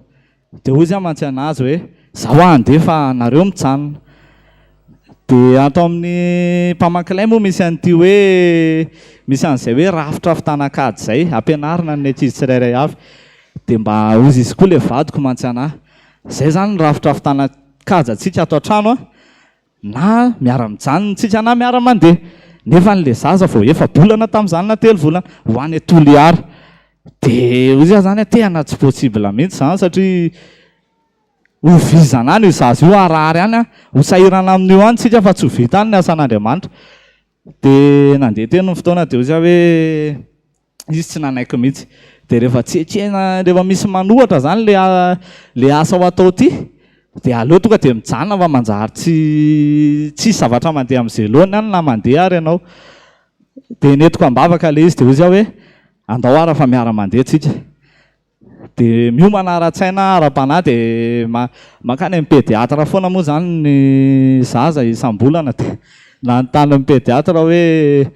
D: Dia hoy izy mantsy an'azy hoe, Izaho handeha fa nareo mijanona. Dia ato amin'ny mpamaky lay moa misy an'ity hoe, misy an'izay hoe rafitra fitanan-kady izay, ampianarina ny ankizy tsirairay avy. Dia mba hozy izy koa ilay vadiko mantsy an'ahy. Izay izany ny rafitra fitanan-kajy antsika ato an-trano an! Na miara-mijanona tsika na miara-mandeha. Nefa an'ilay zaza vao efa-bolana tamin'izany na telo volana, ho any Toliara. Dia hoy izy zany tena tsy possible mihitsy izany satria ho vizana any io zaza io, harary any, ho sahirana amin'io any tsika fa tsy ho vita any ny asan'Andriamanitra. Dia nandeha teny ny fotoana dia hoy izy hoe izy tsy nanaiky mihitsy. Dia rehefa tsy ekena, rehefa misy manohatra izany le le asa ho atao ity, dia aleo tonga dia mijanona fa manjary tsy tsisy zavatra mandeha amin'izay laoniny any na mandeha ary ianao. Dia nentiko am-bavaka ilay izy dia hoy izy aho hoe andao ara fa miara-mandeha tsika. Dia miomana ara-tsaina, ara-panahy dia mankany amin'ny pédiatre foana moa izany ny zaza isam-bolana dia nanontany ny pédiatre hoe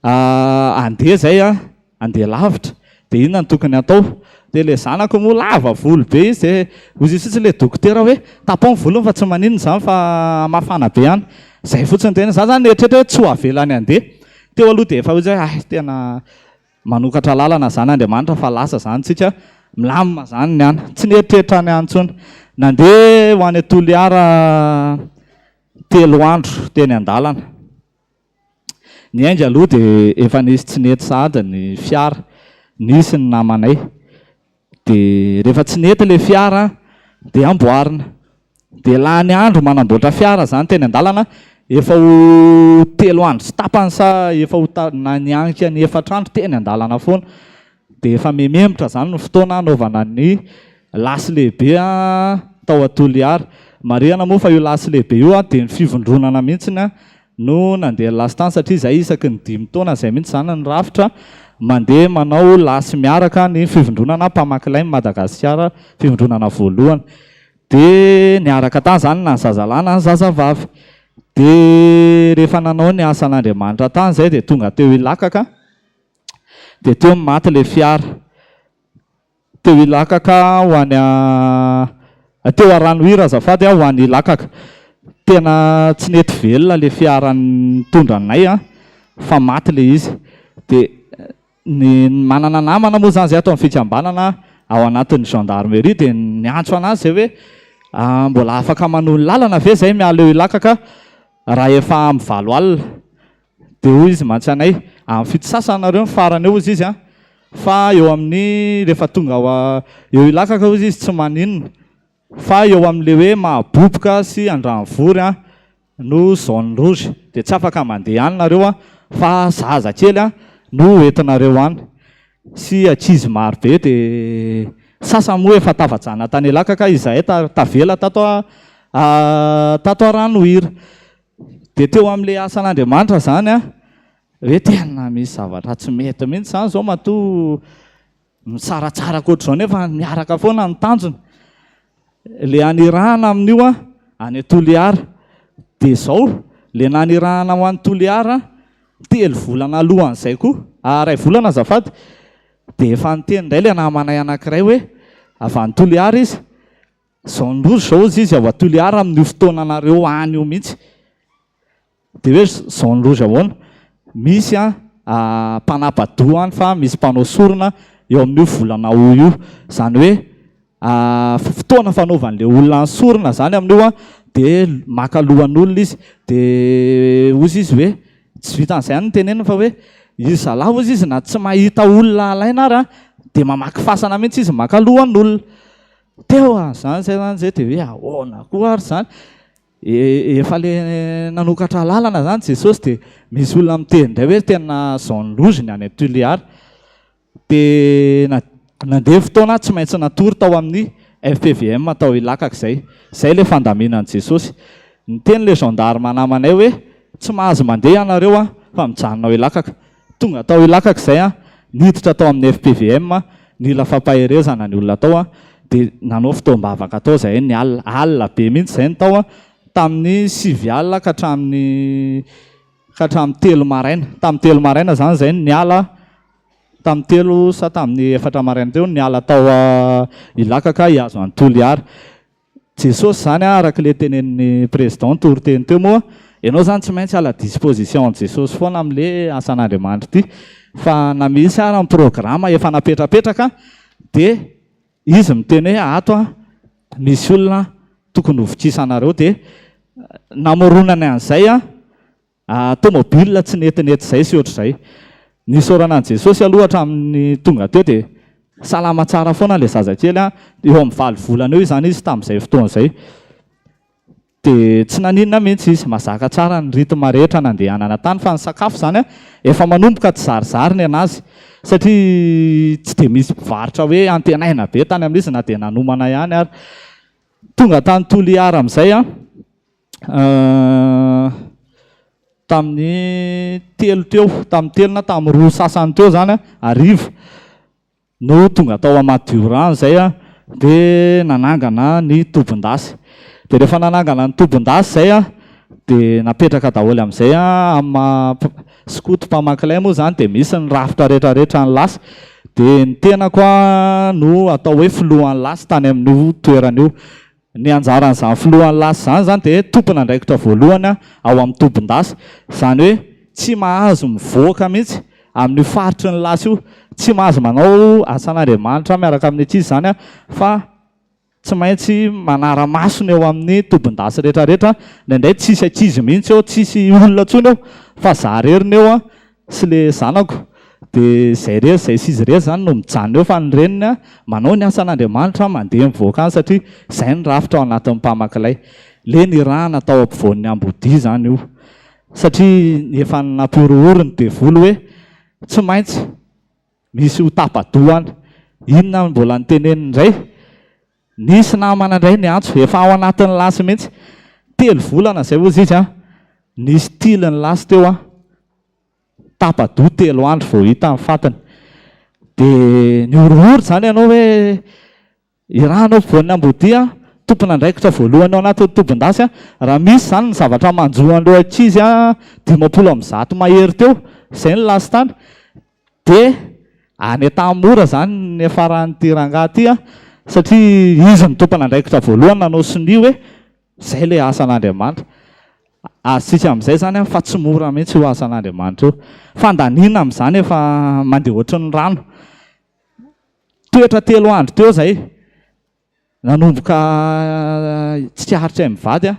D: andeha izay an, andeha lavitra dia inona no tokony hatao? Dia ilay zanako moa lava volo be izy dia hoy izy fotsiny ilay dokotera hoe tapaho ny volony fa tsy maninona izany fa mafana be any. Izay fotsiny no teneniny. Izaho izany nieritreritra hoe tsy ho avelany handeha. Teo aloha dia efa hoy izy hoe hay tena Manokatra lalana zany Andriamanitra fa lasa zany tsika, milamina zany ny any. Tsy nieritreritra ny any intsony. Nandeha ho any Toliara telo andro teny an-dalana. Niainga aloha dia efa nisy tsy nety sahady ny fiara, nisy ny namanay. Dia rehefa tsy nety ilay fiara dia amboarina. Dia lany andro manamboatra fiara izany teny an-dalana, efa ho telo andro sy tapany sa efa ho ta- na nianika ny efatra andro teny an-dalana foana. Dia efa mihemotra izany ny fotoana hanaovana ny lasy lehibe tao Toliara. Marihana moa fa io lasy lehibe io dia ny fivondronana mihitsy no nandeha lasy tany satria izay isaky ny dimy taona izay mihitsy izany ny rafitra mandeha manao lasy miaraka ny fivondronana mpamaky lay Madagasikara, fivondronana voalohany. Dia niaraka tany izany na ny zazalahy na ny zazavavy. Dia rehefa nanao ny asan'Andriamanitra tany izay dia tonga teo Ilakaka, dia teo no maty ilay fiara. Teo Ilakaka ho any teo Aranohira azafady ho any Ilakaka. Tena tsy nety velona ilay fiara nitondra anay fa maty ilay izy. Dia Ny manana namana moa izany izay ato amin'ny fikambanana ao anatin'ny gendarmerie dia niantso an'azy izay hoe mbola afaka manohy ny lalana ve izay miala eo Ilakaka raha efa amin'ny valo alina. Dia hoy izy mantsy anay, amin'ny fito sasany nareo ny farany eo hozy izy an, fa eo amin'ny rehefa tonga ao eo Ilakaka hozy izy tsy maninona fa eo amin'ilay hoe Mahaboboka sy Andranovory an no zone rouge dia tsy afaka mandeha any nareo an fa zaza kely an no hoentinareo any sy ankizy maro be dia sasany moa efa tafajana tany Ilakaka izahay tavela tato tato Aranohira dia teo amin'ilay asan'Andriamanitra izany an. Hoe tena misy zavatra tsy mety mihitsy izany izao matoa misaratsaraka ohatr'izao nefa miaraka foana ny tanjona. Ilay anirahana amin'io an, any Toliara. Dia izao, ilay nanirahana ho any Toliara, telo volana alohan'izay koa, iray volana azafady, dia efa niteny indray ilay namanay anankiray hoe avy any Toliara izy, zone rouge izao hozy izy ao Toliara amin'io fotoananareo any io mihitsy. Dia hoe zone rouge ahoana? Misy an mpanapa-doha any fa misy mpanao sorona eo amin'io volana août io. Izany hoe fotoana fanaovan'ilay olona ny sorona izany amin'io an, dia maka lohan'olona izy. Dia hozy izy hoe, tsy vitan'izay ihany no teneniny fa hoe izy zalahy hozy izy na tsy mahita olona alaina ary an, dia mamaky fasana mihitsy izy maka lohan'olona. Teo an'izany izay izany izay dia hoe ahoana koa ary izany? Efa le nanokatra lalana zany Jesosy dia misy olona miteny indray hoe tena zone rouge ny any Tuléar. Dia nandeha fotoana tsy maintsy natory tao amin'ny FPVM tao Ilakaka izay. Izay ilay fandaminan'i Jesosy. Niteny ilay gendarme namanay hoe tsy mahazo mandeha ianareo an, fa mijanona ao Ilakaka. Tonga tao Ilakaka izay an, niditra tao amin'ny FPVM, nila fampaherezana ny olona tao an, dia nanao fotoam-bavaka tao izahay ny alina, alina be mihitsy izay ny tao an, tamin'ny sivy alina ka hatramin'ny ka hatramin'ny telo maraina, tamin'ny telo maraina izany izay no niala, tamin'ny telo sa tamin'ny efatra maraina teo no niala tao Ilakaka hihazo an'i Toliara. Jesosy izany an, araka ilay tenenin'ny président toriteny teo moa, ianao izany tsy maintsy à la disposition an'i Jesosy foana amin'ilay asan'Andriamanitra ity, fa na misy ara ny programa efa napetrapetraka dia izy miteny hoe ato an, misy olona tokony hovokisanareo dia namoronany an'izay an, Tomobile tsy netinety izay sy ohatr'izay. Nisaorana an'i Jesosy aloha hatramin'ny tonga teo dia salama tsara foana ilay zazakely an, eo amin'ny valo volana eo izany izy tamin'izay fotoana izay. Dia tsy naninona mihitsy izy, mazaka tsara ny rythme rehetra nandehanana tany fa ny sakafo izany an, efa manomboka tsy zarizary ny an'azy satria tsy dia misy mpivarotra hoe antenaina be tany amin'izy na dia nanomana ihany ary. Tonga tany Toliara amin'izay an, Tamin'ny telo teo, tamin'ny telo na tamin'ny roa sasany teo izany hariva no tonga tao Amadiorano izay dia nanangana ny tobin-dasy. Dia rehefa nanangana ny tobin-dasy izay dia napetraka daholo amin'izay amin'ny maha skoto mpamaky lay moa izany dia misy ny rafitra rehetrarehetra ny lasy. Dia ny tenako no atao hoe filohan'ny lasy tany amin'io toerana io. Ny anjaran'izany filohan'ny lasy izany izany dia tompon'andraikitra voalohany ao amin'ny tobin-dasy. Izany hoe tsy mahazo mivoaka mihitsy amin'io faritry ny lasy io. Tsy mahazo manao asan'Andriamanitra miaraka amin'ny ankizy izany fa tsy maintsy manara-maso ny eo amin'ny tobin-dasy rehetrarehetra. Indraindray tsisy ankizy mihitsy eo, tsisy olona intsony eo fa za irery ny eo. sy le zanako de zay rery zay sy izy irery zany no mijanona eo fa ny reniny a manao ny asan'Andriamanitra mandeha mivoaka any satria zay ny rafitra ao anatin'ny mpamaky lay. Le nirahana tao ampovoan'ny ambodia zany io satria efa nampihorohoro ny devoly hoe tsy maintsy misy ho tapa-doha any. Inona no mbola noteneniny indray? Nisy namana indray niantso, efa ao anatin'ny lasy mihitsy. Telo volana izay hozy izy an, nisy tily ny lasy teo an, tapa-doha telo andro vao hita ny fatiny. Dia nihorohoro izany ianao hoe irahanao ampovoan'ny ambodia, tompon'andraikitra voalohany ao anatin'ny tobin-dasy an, raha misy izany ny zavatra manjo an'ireo ankizy an, 150 mahery teo, izay ny lasy tany. Dia any Antanimora izany ny niafaran'ity rangahy ity an, satria izy no tompon'andraikitra voalohany nanao sonia hoe izay ilay asan'Andriamanitra. Azontsika amin'izay izany an, fa tsy mora mihitsy io asan'Andriamanitra io. Fandaniana amin'izany efa mandeha ohatry ny rano. Toetra telo andro teo izay. Nanomboka tsikaritray mivady aho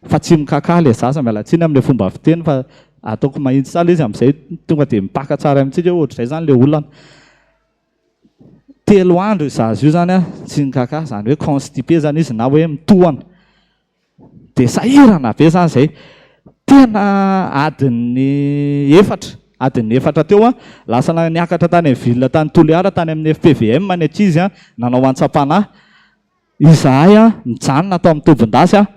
D: fa tsy mikakà ilay zaza, miala tsiny amin'ilay fomba fiteny fa ataoko mahitsy tsara ilay izy amin'izay tonga dia mipaka tsara amintsika hoe ohatr'izay izany ilay olana. Telo andro io zaza io izany tsy nikakà, izany hoe constipé izany izy na hoe mitohana. Dia sahirana be izany izay. Tena adin'ny efatra, adin'ny efatra teo an, lasa niakatra tany amin'ny ville tany Toliara, tany amin'ny FPVM ny ankizy an, nanao antsam-panahy. Izahay an, mijanona tao amin'ny tobin-dasy an,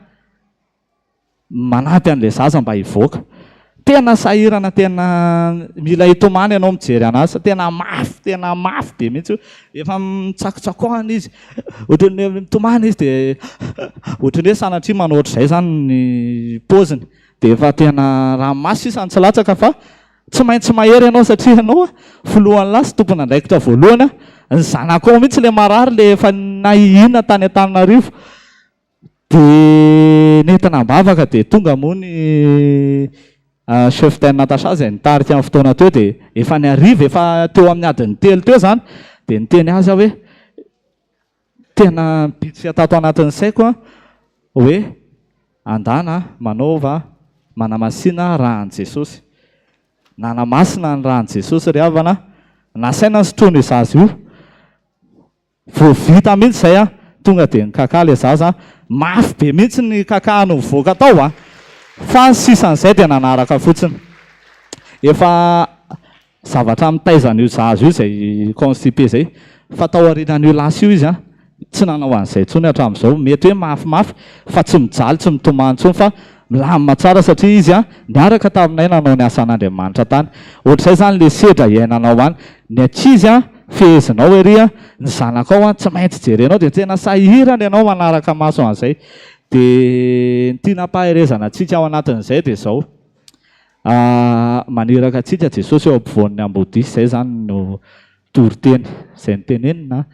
D: manampy an'ilay zaza mba hivoaka. Tena sahirana tena mila hitomany ianao mijery anazy fa tena mafy tena mafy be mihitsy io. Efa mitsakotsakoana izy, ohatran'ny hoe mitomany izy dia ohatran'ny hoe sanatria manao ohatr'izay izany ny paoziny. Dia efa tena ranomaso sisa no tsy latsaka fa tsy maintsy mahery ianao satria ianao filohan'ny lasy tompon'andraikitra voalohany, ny zanakao mihitsy ilay marary ilay efa nahiana tany Antananarivo. Dia nentina am-bavaka dia tonga moa ny chef Ten Natacha izay nitarika ny fotoana teo dia efa ny hariva efa teo amin'ny adiny telo teo izany dia niteny azy aho hoe tena nibitsika tato anatin'ny saiko aho hoe andana manaova manamasina rà an'i Jesosy. Nanamasina ny rà an'i Jesosy ry havana, nasaina nisotroina io zaza io. Vao vita mihitsy izay an, tonga dia nikaka ilay zaza an, mafy be mihitsy ny kaka no nivoaka tao an, fa ny sisan'izay dia nanaraka fotsiny. Efa zavatra mitaiza an'io zaza io izay constipé izay, fa tao aorianan'io lasa io izy an, tsy nanao an'izay intsony hatramin'izao, mety hoe mafimafy fa tsy mijaly, tsy mitomany intsony fa milamina tsara satria izy an, niaraka taminay nanao ny asan'Andriamanitra tany. Ohatr'izay izany ilay sedra iainanao any. Ny ankizy an, fehezinao ery an, ny zanakao an, tsy maintsy jerenao dia tena sahirana ianao manaraka maso an'izay. Dia ny tiana ampaherezana antsika ao anatin'izay dia izao, maniraka antsika Jesosy eo ampovoan'ny ambodia, izay izany no toriteny izay notenenina,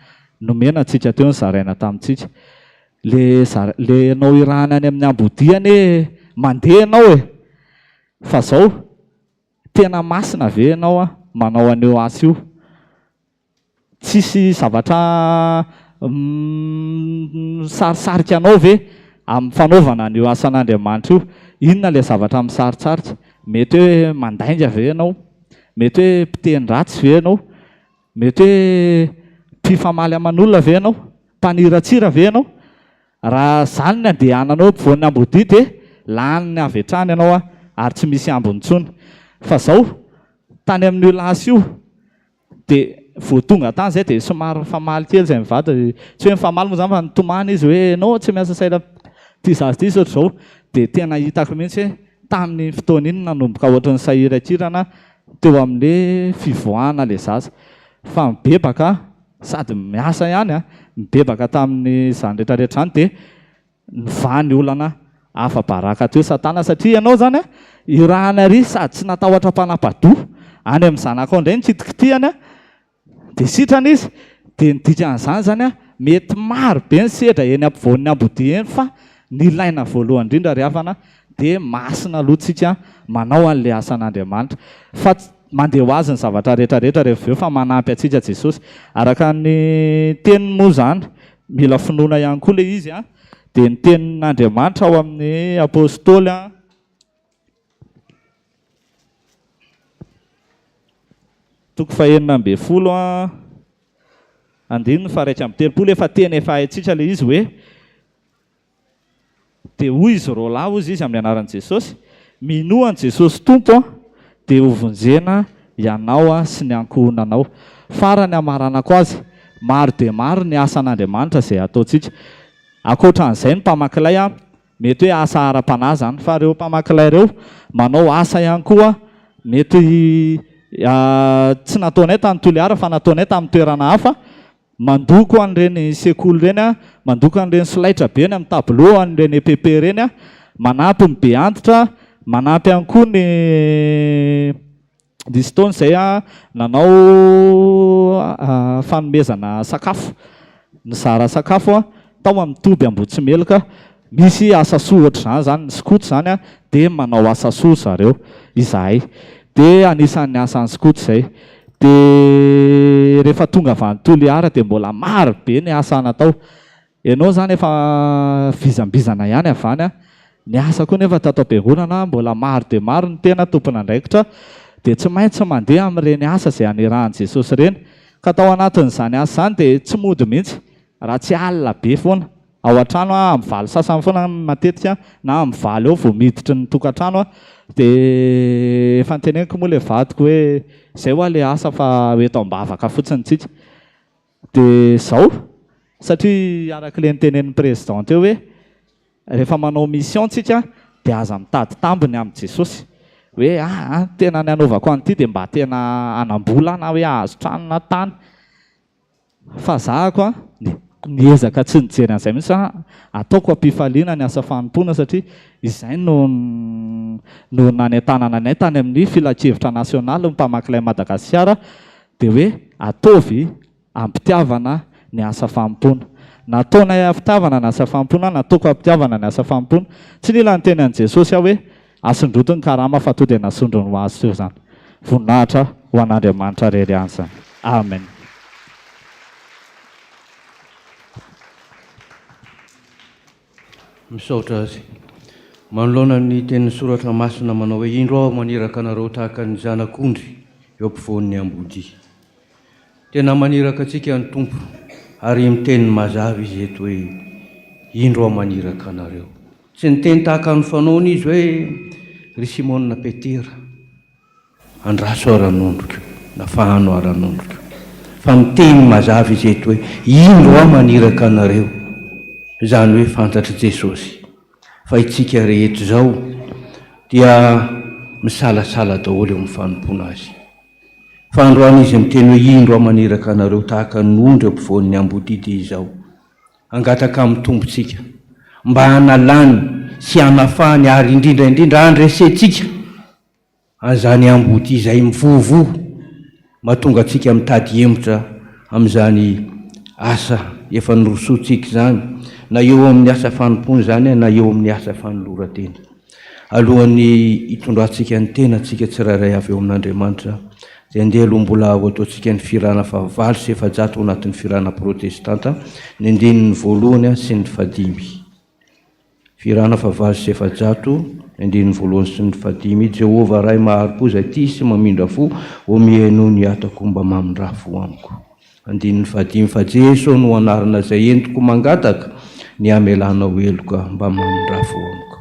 D: nomena antsika teo, nozaraina tamintsika. Le zara, le ianao irahana any amin'ny ambodia anie mandeha ianao e! Fa zao, tena masina ve ianao an manao an'io asa io? Tsisy zavatra misarisarika anao ve amin'ny fanaovana an'io asan'Andriamanitra io? Inona ilay zavatra misarisarika? Mety hoe mandainga ve ianao? Mety hoe mpiteny ratsy ve ianao? Mety hoe mpifamaly aman'olona ve ianao? Mpaniratsira ve ianao? Raha izany ny andehananao ampovoan'ny ambodia dia laniny avy hatrany ianao ary tsy misy ambiny intsony. Fa izao, tany amin'io lasy io dia vao tonga tany izay dia somary nifamaly kely izay mivady, tsy hoe nifamaly moa izany fa nitomany izy hoe ianao tsy miasa saina ity zaza ity sao ohatr'izao. Dia tena hitako mihitsy hoe tamin'iny fotoana iny nanomboka ohatran'ny sahirankirana teo amin'ilay fivoahana ilay zaza. Fa mibebaka sady miasa ihany an, nibebaka tamin'izany rehetra rehetra izany dia nivaha ny olana afa-baraka teo satana satria ianao izany an, irahana ery sady tsy natahotra mpanapa-doha, any amin'ny zanakao indray ny kitikitihany an, dia sitrana izy, dia ny dikan'izany izany an, mety maro be ny sedra eny ampovoan'ny ambodia eny fa ny ilaina voalohany indrindra ry havana dia masina aloha tsika manao an'ilay asan'Andriamanitra fa mandeha ho azy ny zavatra rehetra rehetra rehefa avy eo fa manampy antsika Jesosy. Araka ny teniny moa izany, mila finoana ihany koa ilay izy an, dia ny tenin'Andriamanitra ao amin'ny Apostoly an, toko fahenina ambin'ny folo an, andininy faha-31, efa teny efa haintsika ilay izy hoe, Dia hoy izy roalahy, hozy izy, amin'ny anaran'i Jesosy, Minoa an'i Jesosy Tompo dia hovonjena ianao sy ny ankohonanao. Farany hamaranako azy, maro dia maro ny asan'Andriamanitra izay ataontsika. Ankoatra an'izay ny mpamaky lay, mety hoe asa ara-panahy izany, fa ireo mpamaky lay ireo manao asa ihany koa, mety tsy nataonay tany Toliara fa nataonay tamin'ny toerana hafa, Mandoko an'ireny sekoly ireny aho, mandoko an'ireny solaitra be eny amin'ny tableau an'ireny EPP ireny aho, manampy ny be antitra, manampy ihany koa ny nisy fotoana izay aho nanao fanomezana sakafo, nizara sakafo aho tao amin'ny toby Ambohitsimeloka. Misy asa soa ohatr'izany izany, ny skoto izany dia manao asa soa zareo, izahay. Dia anisan'ny asan'ny skoto izay. Dia rehefa tonga avy any Toliara dia mbola maro be ny asa natao. Ianao izany efa vizambizana ihany avy any an. Ny asa koa nefa tato am-piangonana mbola maro dia maro ny tena tompon'andraikitra. Dia tsy maintsy mandeha amin'ireny asa izay anirahan'i Jesosy ireny. Ka tao anatin'izany asa izany dia tsy mody mihitsy raha tsy alina be foana. Ao an-trano aho amin'ny valo sasany foana matetika na amin'ny valo eo vao miditry ny tokantrano aho dia efa noteneniko moa ilay vadiko hoe izay hoa ilay asa fa ho eto am-bavaka fotsiny tsika. Dia izao, satria araka ilay notenenin'ny président teo hoe rehefa manao mission tsika dia aza mitady tambiny amin'i Jesosy. Hoe aa tena ny hanaovako an'ity dia mba tena hanam-bola aho na hoe hahazo trano na tany. Fa zahako an, niezaka tsy nijery an'izay mihitsy aho, ataoko am-pifaliana ny asa fanompoana satria izay no no nanentanana anay tany amin'ny filankevitra nasionaly ny mpamaky lay Madagasikara dia hoe ataovy am-pitiavana ny asa fanompoana. Nataonay am-pitiavana ny asa fanompoana, nataoko am-pitiavana ny asa fanompoana. Tsy nila niteny an'i Jesosy aho hoe Asondroty ny karama fa to dia nasondrony ho azy teo izany. Voninahitra ho an'Andriamanitra rery ihany izany. Amen.
E: Misaotra azy. Manoloana ny tenin'ny Soratra Masina manao hoe, Indro aho maniraka anareo tahaka ny zanak'ondry eo ampovoan'ny ambodia. Tena maniraka antsika ny Tompo ary miteny mazava Izy eto hoe, Indro aho maniraka anareo. Tsy niteny tahaka ny fanaony Izy hoe, Ry Simona Petera, andraso aho ranondriko, na fahano aho ranondriko. Fa miteny mazava Izy eto hoe, Indro aho maniraka anareo. Izany hoe fantatr'i Jesosy fa itsika rehetra izao dia misalasala daholo eo amin'ny fanompoana Azy. Fa androany izy miteny hoe, Indro aho maniraka anareo tahaka ny ondry ampovoan'ny ambodia dia izao. Hangataka amin'ny Tompontsika mba hanalany sy hanafahany ary indrindra indrindra handresentsika an'izany ambodia izay mivovoa mahatonga antsika mitady hihemotra amin'izany asa efa norosoantsika izany, na eo amin'ny asa fanompoana izany na eo amin'ny asa fanoloran-tena. Alohan'ny hitondrantsika ny tenantsika tsirairay avy eo amin'Andriamanitra, dia andeha aloha mbola ho ataontsika ny fihirana faha 408 ao anatin'ny fihirana protestanta, ny andininy voalohany sy ny fahadimy. Fihirana faha 408, ny andininy voalohany sy ny fahadimy, Jehovah Ray mahari-po izay tia sy mamindra fo, ô mihainoa ny hatako mba mamindrà fo amiko. Andininy fahadimy Fa Jeso no anarana izay entiko mangataka ny hamelanao heloka mba mamindrà fo amiko.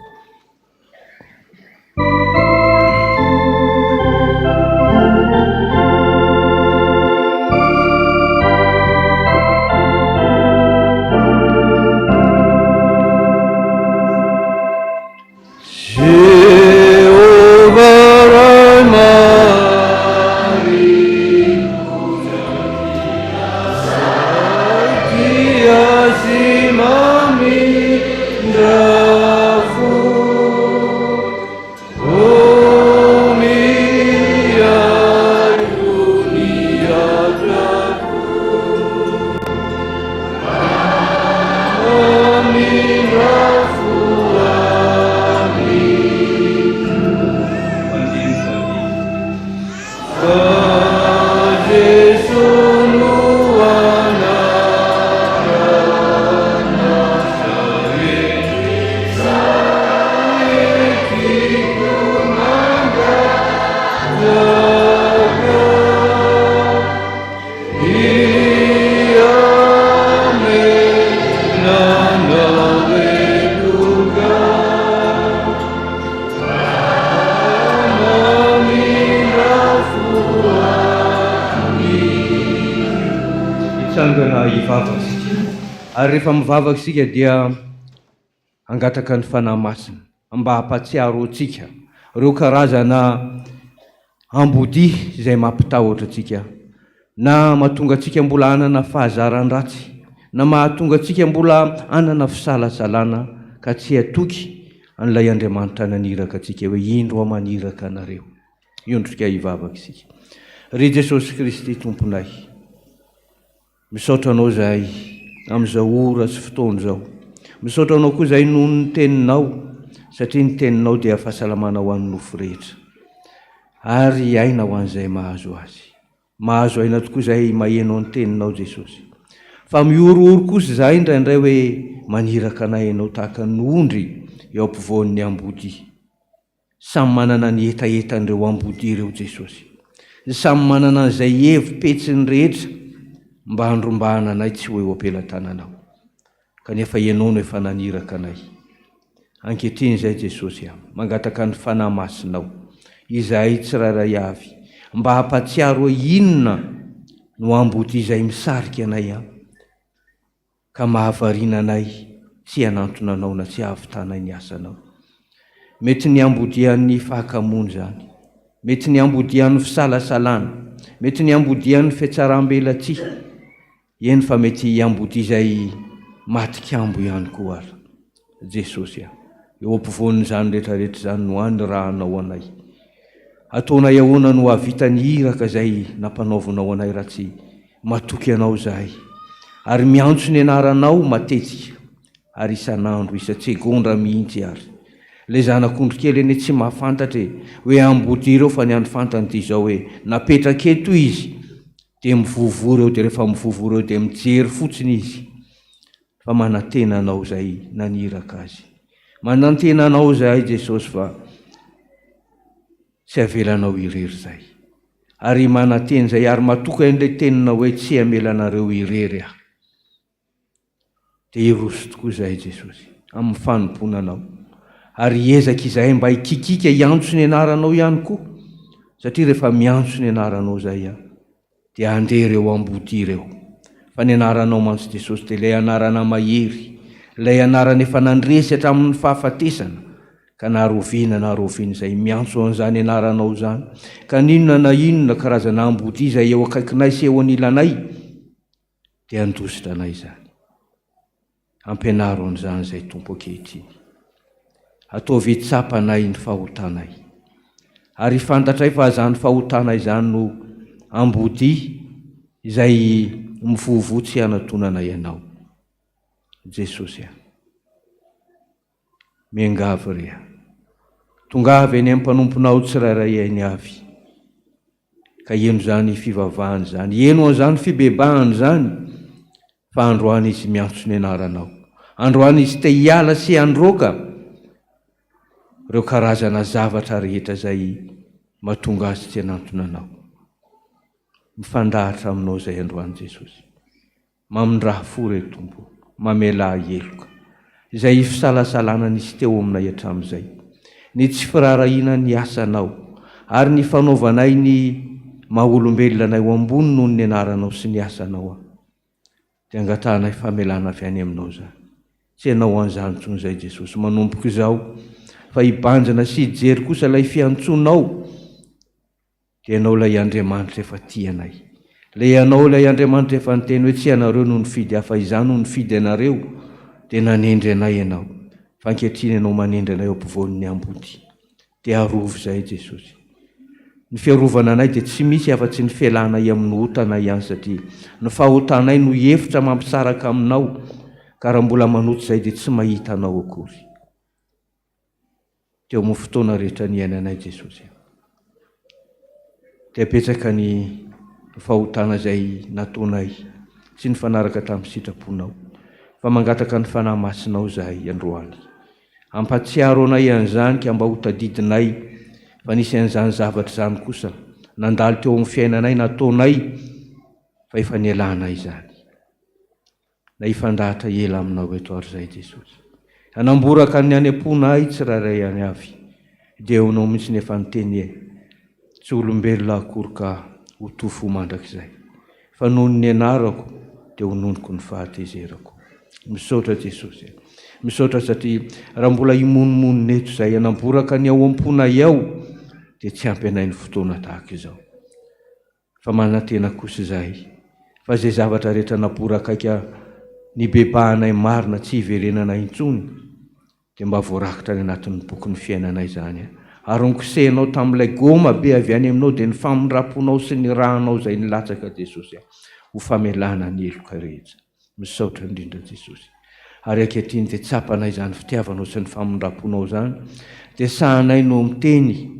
E: Hitsangana hivavaka isika. Ary rehefa mivavaka isika dia hangataka ny Fanahy Masina mba hampahatsiaro antsika ireo karazana ambodia izay mampitahotra antsika na mahatonga antsika mbola hanana fahazaran-dratsy na mahatonga antsika mbola hanana fisalasalana ka tsy hatoky an'ilay Andriamanitra naniraka antsika hoe indro aho maniraka anareo. Hiondrika hivavaka isika. Ry Jesosy Kristy Tomponay, Misaotra Anao izahay amin'izao ora sy fotoana izao. Misaotra Anao koa izahay noho ny Teninao, satria ny Teninao dia fahasalamana ho an'ny nofo rehetra, ary aina ho an'izay mahazo azy. Mahazo aina tokoa izahay maheno ny Teninao, Jesosy. Fa mihorohoro kosa izahay indraindray hoe maniraka anay Ianao tahaka ny ondry eo ampovoan'ny ambodia. Samy manana ny hetahetan'ireo ambodia ireo Jesosy. Samy manana an'izay hevi-petsiny rehetra mba handrombahana anay tsy ho eo am-pelatananao. Kanefa Ianao no efa naniraka anay. Ankehitriny izay Jesosy a, mangataka ny Fanahy Masinao izahay tsirairay avy mba hampatsiaro hoe inona no ambodia izay misarika anay an, ka mahavariana anay tsy hanantona Anao na tsy hahavitanay ny asanao. Mety ny ambodian'ny fahakamoana izany. Mety ny ambodian'ny fisalasalana. Mety ny ambodian'ny fihatsaram-belatsihy. Eny fa mety hiambodia izay matin-kambo ihany koa ary. Jesosy a! Eo ampovoan'izany rehetra rehetra izany no anirahanao anay. Ataonay ahoana no hahavita ny iraka izay nampanaovinao anay raha tsy matoky Anao izahay ary miantso ny anaranao matetika ary isan'andro, isan-tsegondra mihitsy ary. Ilay zanak'ondry kely anie tsy mahafantatra e, hoe ambodia ireo fa ny an'ny fantany dia izao hoe napetraka eto izy dia mivovoa ireo dia rehefa mivovoa ireo dia mijery fotsiny izy fa manantena anao izay naniraka azy. Manantena anao izahay Jesosy fa tsy avelanao irery izay. Ary manantena izay ary matoky an'ilay teninao hoe tsy hamela anareo irery aho. Dia hiroso tokoa izahay Jesosy amin'ny fanompoana Anao. Ary hiezaka izahay mba hikikika hiantso ny anaranao ihany koa satria rehefa miantso ny anaranao izahay an, dia handeha ireo ambodia ireo. Fa ny anaranao mantsy Jesosy dia ilay anarana mahery, ilay anarana efa nandresy hatramin'ny fahafatesana, ka na roviana na roviana izay miantso an'izany anaranao izany, ka n'inona na inona karazana ambodia izay eo akaikinay sy eo anilanay, dia handositra anay izany. Ampianaro an'izany izay Tompo ankehitriny. Ataovy tsapanay ny fahotanay. Ary fantatray fa izany fahotana izany no ambodia izay mivovoa tsy hanatonanay Anao. Jesosy a. Miangavy re a. Tongava eny amin'ny mpanomponao tsirairay eny avy. Ka heno izany fivavahana izany, heno an'izany fibebahana izany, fa androany izy miantso ny anaranao. Androany izy te hiala sy handroaka ireo karazana zavatra rehetra izay mahatonga azy tsy hanantona anao. Mifandahatra aminao izay androany Jesosy. Mamindrà fo re Tompo ô, mamelà heloka. Izay fisalasalana nisy teo aminay hatramin'izay, ny tsy firaharahiana ny asanao, ary ny fanaovanay ny maha olombelona anay ho ambony noho ny anaranao sy ny asanao aho, dia angatahanay famelana avy any aminao izany. Tsy hanao an'izany intsony izay Jesosy manomboka izao, fa hibanjina sy hijery kosa ilay fiantsoanao, Dia Ianao ilay Andriamanitra efa tia anay. Ilay Ianao ilay Andriamanitra efa niteny hoe tsy ianareo no nifidy ahy fa Izaho no nifidy anareo, dia nanendry anay Ianao. Fa ankehitriny Ianao manendry anay eo ampovoan'ny ambodia. Dia arovy izahay Jesosy. Ny fiarovana anay dia tsy misy afa-tsy ny fialanay amin'ny otanay ihany satria ny fahotanay no efitra mampisaraka aminao ka raha mbola manota izahay dia tsy mahita anao akory. Teo amin'ny fotoana rehetra niainanay Jesosy dia betsaka ny fahotana izay nataonay tsy nifanaraka tamin'ny sitraponao fa mangataka ny Fanahy Masinao izahay androany. Ampahatsiaro anay an'izany ka mba ho tadidinay fa nisy an'izany zavatra izany kosa nandalo teo amin'ny fiainanay nataonay fa efa nialanay izany. Na hifandahatra ela aminao eto ary izahay Jesosy. Hanamboraka ny any am-ponay tsirairay any avy. Dia eo anao mihitsy ny efa niteny e. Tsy olombelona akory ka ho to fo mandrakizay. Fa noho ny anarako dia hononiko ny fahatezerako. Misaotra Jesosy e. Misaotra satria raha mbola himonomonona eto izahay hanamboraka ny ao am-ponay ao dia tsy ampy anay ny fotoana tahaka izao. Fa manantena kosa izahay fa izay zavatra rehetra naborakaika nibebahanay marina tsy hiverenana intsony dia mba voarakitra any anatin'ny bokin'ny fiainanay izany ary nokosehinao tamin'ilay goma be avy any aminao dia ny famindram-ponao sy ny rànao izay nilatsaka Jesosy ho famelana ny heloka rehetra. Misaotra indrindra Jesosy. Ary ankehitriny dia tsapanay izany fitiavanao sy ny famindram-ponao izany dia sahanay no miteny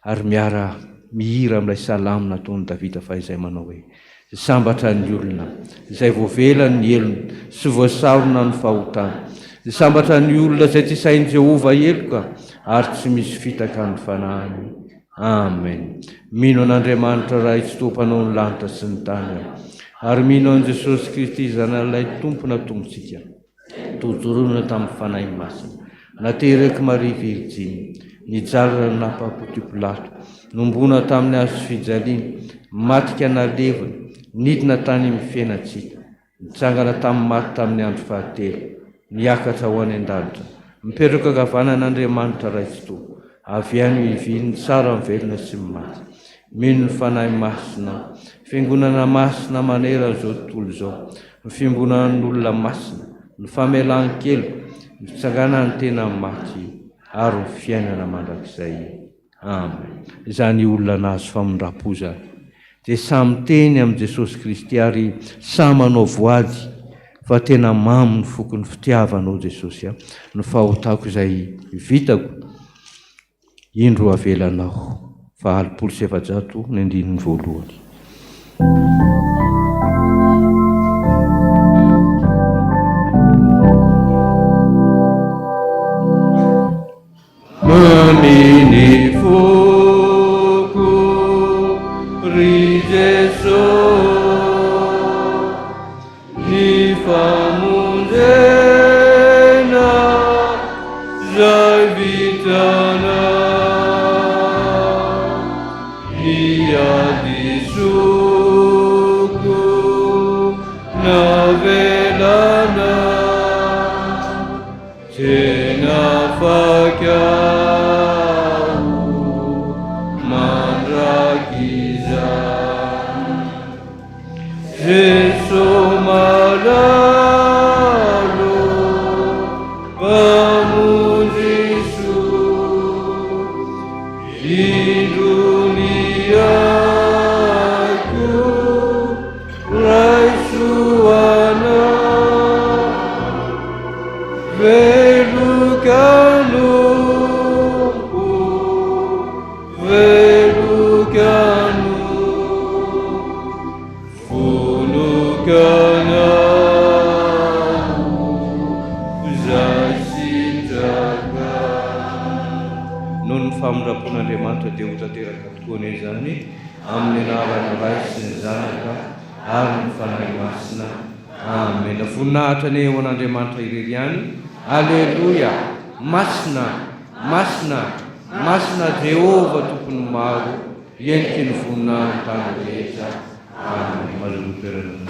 E: Ary miara mihira amin'ilay salamo nataon'i Davida fahizay manao hoe, Sambatra ny olona izay voavela ny helony sy voasarona ny fahotany. Sambatra ny olona izay tsy sahin'i Jehovah heloka ary tsy misy fitaka ny fanahiny. Amen. Mino an'Andriamanitra Ray Tsitoha Mpanao ny lanitra sy ny tany aho, ary mino an'i Jesosy Kristy Zanalay Tompo na Tompontsika. Notoroana tamin'ny Fanahy Masina. Naterak'i Maria Virjiny. Nijaly raha nampahapoty Pilato. Nombona tamin'ny hazo fijaliana. Maty ka nalevina. Nidina tany amin'ny fiainantsika. Nitsangana tamin'ny maty tamin'ny andro fahatelo. Niakatra ho any an-danitra. Mipetraka ankavanan'Andriamanitra Ray Tsitoha, avy any hivily ny tsara ny velona sy ny maty. Mino ny Fanahy Masina aho, Fiangonana masina manerana izao tontolo izao, ny fiombonan'olona masina, ny famelan-keloka, ny fitsanganan'ny tena maty ary ny fiainana mandrakizay. Amen. Izany olona nahazo famindram-po izany dia samy miteny amin'i Jesosy Kristy ary samy manao voady fa tena mamy ny foko ny fitiavanao Jesosy a, ny fahotako izay vitako indro avelanao. 480 ny andininy voalohany. Mamy ny foko ry Jeso Ny famonjena zay vitanao Ny hadisoko navelanao Tena afaka aho mandrakizay. Jeso malalo, Mpamonjy soa, indro ny aiko. Raiso anao, veloka hanompo, veloka hanompo, vonoka anao, zay sitraka. Noho ny famindram-pon'Andriamanitra dia ho tanteraka tokoa anie izany. Amin'ny anaran'ny Ray sy ny Zanaka ary ny Fanahy Masina. Amena. Voninahitra anie ho an'Andriamanitra irery ihany. Aleloia! Masina, masina, masina Jehovah Tompon'ny maro, heniky ny voninahiny tany rehetra. Amena. Mazotoa toerana.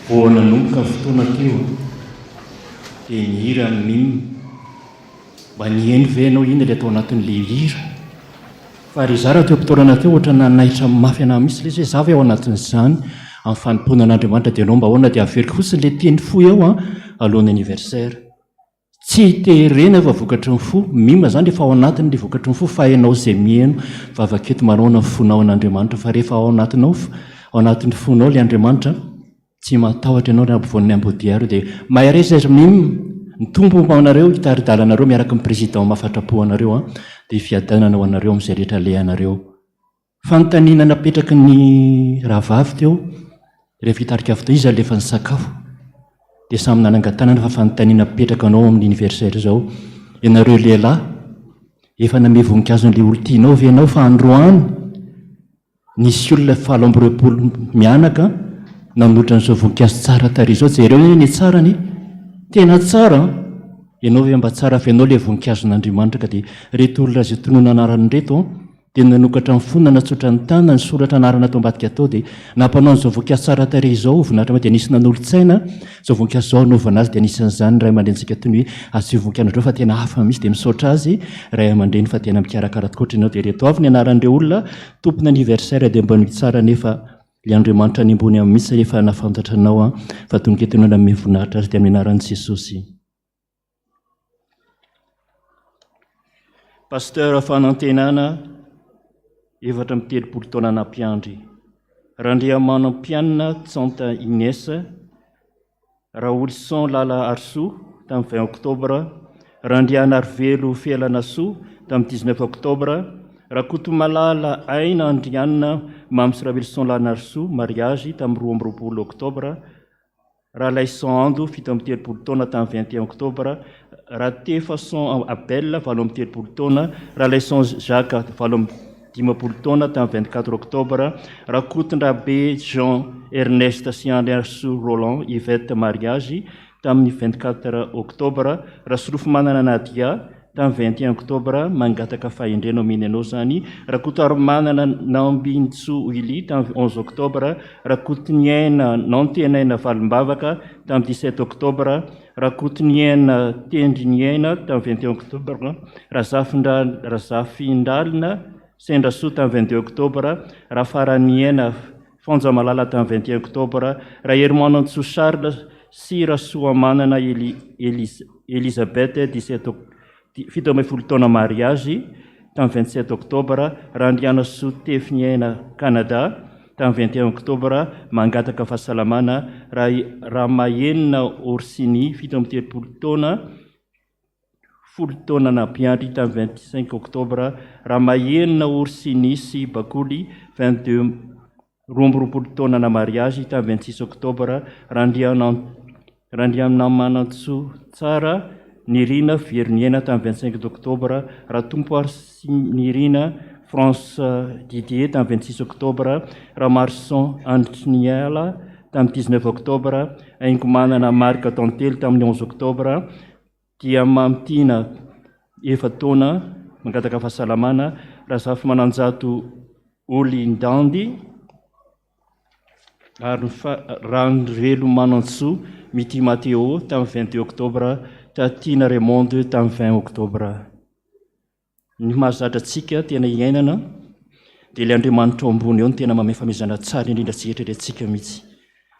F: Vao nanomboka ny fotoana teo dia nihira ny mim. Mba niheno ve ianao inona ilay tao anatin'ilay hira? Fa ry zara teo am-pitaorana teo ohatra nanaitra mafy anah mihitsy ilay izy hoe za ve ao anatin'izany amin'ny fanompoana an'Andriamanitra dia ianao mba ahoana dia averiko fotsiny ilay teny fohy eo an alohan'ny anniversaire. Tsy terena fa vokatry ny fo, mima zany rehefa ao anatiny ilay vokatry ny fo fa ianao izay miheno vavaka eto manaona ny fonao an'Andriamanitra fa rehefa ao anatinao ao anatin'ny fonao ilay Andriamanitra tsy matahotra ianao raha ampovoan'ny ambodiaro dia mahereza ry mim ny Tompo homba anareo hitari-dalana anareo miaraka amin'ny président mahafatrapo anareo an dia fiadanana ho anareo amin'izay rehetra alehanareo. Fanontaniana napetraky ny rahavavy teo, rehefa hitarika fotoana, iza alefa nisakafo? Dia samy nanangan-tanana fa fanontaniana mipetraka anao amin'ny anniversaire izao, ianareo lehilahy, efa namehy voninkazo an'ilay olon-tianao ve ianao fa androany nisy olona 28 mianaka nanolotra an'izao voninkazo tsara tarehy izao, jereo anie ny hatsarany e! Tena tsara an! Ianao ve mba tsara fa ianao ilay voninkazon'Andriamanitra ka dia ireto olona izay tononina anarana ireto an! Dia nanokatra ny fony, nanatsotra ny tanany, nisoratra anarana tao ambadika tao, dia nampanao an'izao voninkazo tsara tarehy izao ho voninahitra anao, dia nisy nanolo-tsaina izao voninkazo izao hanaovana azy, dia anisan'izany ny ray aman-drenintsika toy ny hoe asio voninkazo nareo fa tena hafa mihitsy, dia misaotra azy ray aman-dreny fa tena mikarakara tokoa ohatry ny anao, dia ireto avy ny anaran'ireo olona tompona anniversaire, dia mba mitsara anefa ilay Andriamanitra any ambony any mihitsy rehefa nahafantatra anao an, fa tonga eto ianao nanome voninahitra azy, dia amin'ny anaran'i Jesosy. Pasteur Fanantenana, 34 taona nampiandry. Randriamanampianina Tsanta Inès, Raolison Lala Harisoa tamin'ny 20 octobre, Randrianarivelo Felanasoa tamin'ny 19 octobre, Rakotomalala Aina Andrianina Mamy sy Rawilson Lanarisoa mariage tamin'ny 22 octobre, Ralaison Ando, 37 taona tamin'ny 21 oktobra, Ratefason Abel, 38 taona, Ralaison Jacques, 58 taona tamin'ny 24 oktobra, Rakotondrabe Jean Ernest sy Andriarisoa Roland Yvette mariage tamin'ny 24 oktobra, Rasolofomanana Nadia, tamin'ny 21 octobre, mangataka fahendrena omeny anao izany, Rakotoarimanana Nambinintsoa Willy tamin'ny 11 octobre, Rakotoniaina Nantenaina Valimbavaka tamin'ny 17 octobre, Rakotoniaina Tendriniaina tamin'ny 21 octobre, Razafindralina Sendrasoa tamin'ny 22 octobre, Rafaraniaina Fonjamalala tamin'ny 21 oktobra, Raherimanantsoa Charles sy Rasoamanana Elisabeth 17 17 taona mariazy tamin'ny 27 oktobra, Randrianasoa Tefiniaina Canada tamin'ny 21 oktobra, mangataka fahasalamana, Ramahenina Orsini 37 taona, folo taona nampiandry tamin'ny 25 oktobra, Ramahenina Orsini sy Bakoly 22 22 taona na mariazy tamin'ny 26 oktobra, Randrianamanantsoa Tsara Nirina Veriniaina tamin'ny 25 oktobra, Ratompoarinirina France Didier tamin'ny 26 oktobra, Ramarson Andriniala tamin'ny 19 oktobra, Haingomanana Marc Tantely tamin'ny 11 oktobra, Dia Mamitiana efa-taona mangataka fahasalamana, Razafimananjato Olindandy ary Ranirelo Manantsoa Mity Mathéo tamin'ny 22 oktobra, Tatiana Raymonde tamin'ny 20 oktobra. Ny mahazatra antsika tena iainana dia ilay Andriamanitra ao ambony ao no tena mamehy famehezana tsara indrindra tsy eritreretintsika mihitsy.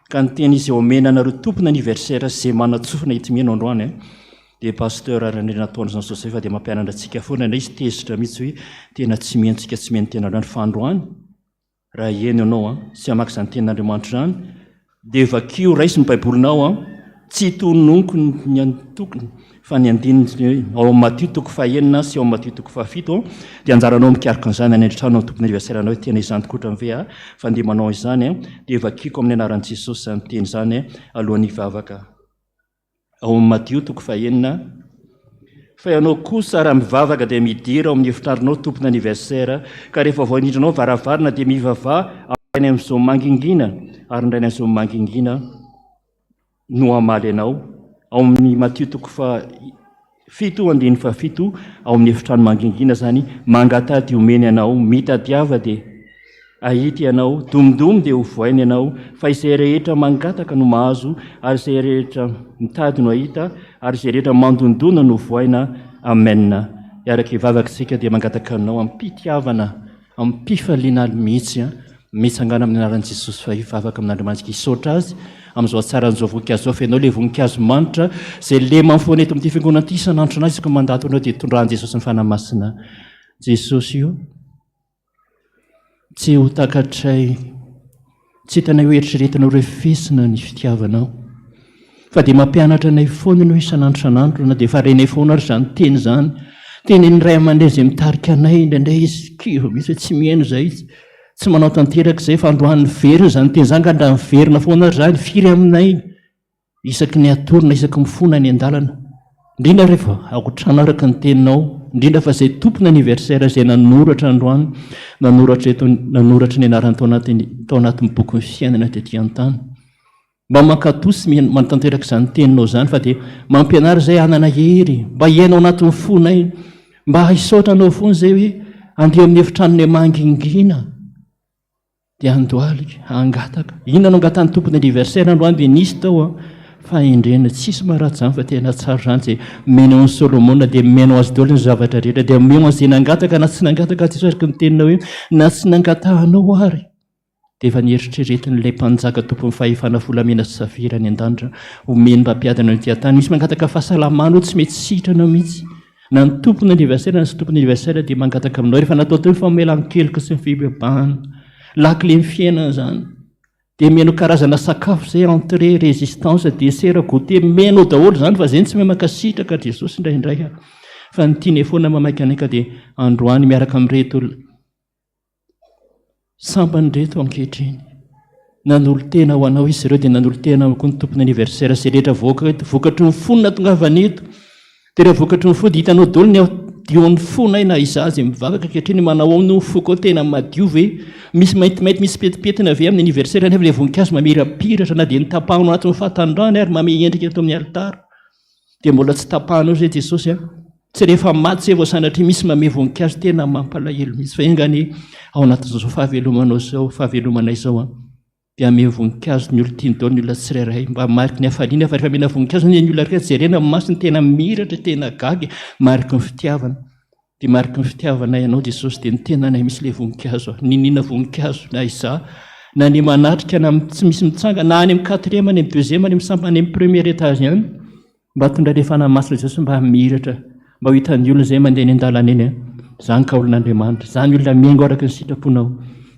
F: Ka ny teny izay omena anareo tompon' anniversaire izay manan-tsofina ety mino androany an, dia Pasteur Randrianatoandro Jean Joseph dia mampianatra antsika foana, indray izy tezitra mihitsy hoe tena tsy mino antsika tsy mino tena androany fa androany Raha heno ianao an, sy hamaky izany tenin'Andriamanitra izany, dia vakio, raiso ny Baibolinao an, tsy tononiko ny antokony fa ny andininy ao amin'ny Matio toko fahenina sy ao amin'ny Matio toko fahafito an, dia anjaranao mikaroka an'izany any an-trano amin'ny tompon'ny anniversaire-nao hoe tena izany tokoa ve aho fa ndeha manao izany an, dia vakiko amin'ny anaran'i Jesosy izany teny izany alohan'ny hivavaka. Ao amin'ny Matio toko fahenina, Fa ianao kosa raha mivavaka dia midira ao amin'ny efitranonao tompon' anniversaire, ka rehefa voaindrinao ny varavarana dia mivavaha amin'ny Rainy amin'izao mangingina, ary ny Rainy amin'izao mangingina no hamaly anao. Ao amin'ny Matio toko fahafito andininy fahafito, ao amin'ny efitrano mangingina izany, mangataha dia omeny anao, mitadiava dia. Hahita ianao, domodomo dia ho voaina ianao, fa izay rehetra mangataka no mahazo, ary izay rehetra mitady no hahita, ary izay rehetra mandondona no voaina. Amen. Hiaraka hivavaka isika dia mangataka anao amim-pitiavana, amim-pifaliana ary mihitsy an, mitsangàna amin'ny anaran'i Jesosy fa hivavaka amin'Andriamanitra hisaotra Azy amin'izao hatsaran'izao voninkazo izao fa ianao ilay voninkazo manitra izay lemany foana eto amin'ity fiangonana ity isan'andro isan'andro isaka mandato anao dia tondrahan'i Jesosy ny Fanahy Masina. Jesosy o. Tsy ho takatray, tsy hitanay ho eritreretina ho refesina ny fitiavanao. Fa dia mampianatra anay foana ianao isan'andro isan'andro, na dia efa renay foana ary izany teny izany. Tenenin'ny ray aman-dreny izay mitarika anay, indraindray izy kivy mihitsy hoe tsy mihaino izahay, tsy manao tanteraka izay, fa androany niverina izany teny izany, ka raha miverina foana ary izany, firy aminay? Isaky ny atoro na isaky mifona any an-dalana, indrindra rehefa ao an-trano araka ny teninao, indrindra fa izay tompon' anniversaire izay nanoratra androany, nanoratra eto, nanoratra ny anarany tao anatin'ny, tao anatin'ny bokin'ny fiainana tety an-tany. Mba mankatò sy manatanteraka izany teninao izany fa dia mampianara izay hanana hery, mba hiaina ao anatin'ny fonay, mba hisaotra anao foana izay hoe andeha amin'ny efitranonay mangingina. Dia handohalika, hangataka. Inona no angatahan'ny tompony anniversaire androany dia nisy tao an. Fahendrena, tsisy maharatsy izany fa tena tsara izany izay omenao an'i Solomona dia omenao azy daholo ny zavatra rehetra dia omeo an'izay nangataka na tsy nangataka Jesosy araka ny teninao hoe na tsy nangatahanao ary dia efa nieritreretin'ilay mpanjaka tompon'ny fahefana volamena sy safira any an-danitra omeny mba hampiadana ny ety an-tany. Misy mangataka fahasalamana eo tsy mety sitrana mihitsy. Na ny tompon' anniversaire na tsy tompon' anniversaire dia mangataka aminao rehefa natao teo ny famelan-keloka sy ny fibebahana. Lakile ny fiainana izany. Dia meno karazana sakafo izay, entrée, résistance, dessert, goûter, meno daholo izany fa izay no tsy mahay mankasitraka Jesosy indraindray. Fa ny tianay foana mamaika anay ka dia androany miaraka amin'ireto Sambany ireto ankehitriny. Nanolo-tena ho anao izy ireo dia nanolo-tena koa ny tompon'ny anniversaire izay rehetra voaka eto. Vokatry ny fo no nahatongavana eto. Dia raha vokatry ny fo dia hitanao daholo ny hadion'ny fonay na izaho izay mivavaka ankehitriny manao ao no foko ao tena madio ve? Misy maintimainty misy petipetina ve amin'ny anniversaire nefa ilay voninkazo mamirapiratra na dia notapahina ao anatin'ny fahatanorany ary mamehy endrika eto amin'ny alitara. Dia mbola tsy tapahanao izay Jesosy a. Tsy rehefa maty izay vao sanatria misy mamehy voninkazo tena mampalahelo mihitsy fa enga anie ao anatin'izao fahavelomanao izao, fahavelomanay izao an, dia hamehy voninkazo ny olon-tiany daholo ny olona tsirairay mba mariky ny hafaliana fa rehefa omena voninkazo anie ny olona rehetra jerena ny masony tena mihiratra tena gaga e, mariky ny fitiavana. Dia mariky ny fitiavanay anao Jesosy dia ny tenanay misy ilay voninkazo a, niniana voninkazo na izaho na ny manatrika na tsy misy mitsangana na any amin'ny quatrième any amin'ny deuxième any amin'ny sampa any amin'ny premier étage any mba tondray ilay fanahy masina Jesosy mba hamiratra mba ho hitan'ny olona izay mandeha eny an-dalana eny a, izany ka olon'Andriamanitra, izany olona mihaingo araka ny sitraponao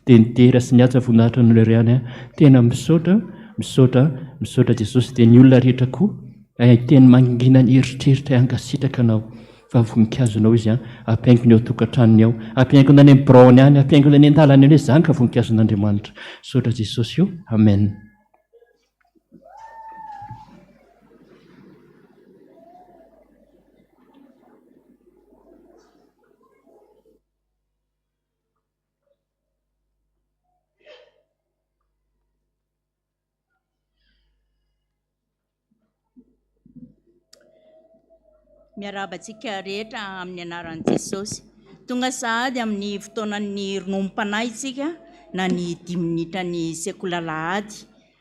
F: dia ny dera sy ny haja voninahitra anao irery ihany a, tena misaotra misaotra misaotra Jesosy dia ny olona rehetra koa hiteny mangingina ny eritreritra hankasitraka anao. Fa voninkazonao izy an, ampihaingony ao tokantranony ao, ampihaingony any amin'ny biraony any, ampihaingony any an-dalana eny hoe zany ka voninkazon'Andriamanitra. Misaotra Jesosy o. Amen.
G: Miarahaba antsika rehetra amin'ny anaran'i Jesosy. Tonga sahady amin'ny fotoanan'ny rononom-panahy isika na ny dimy minitran'ny sekoly alahady.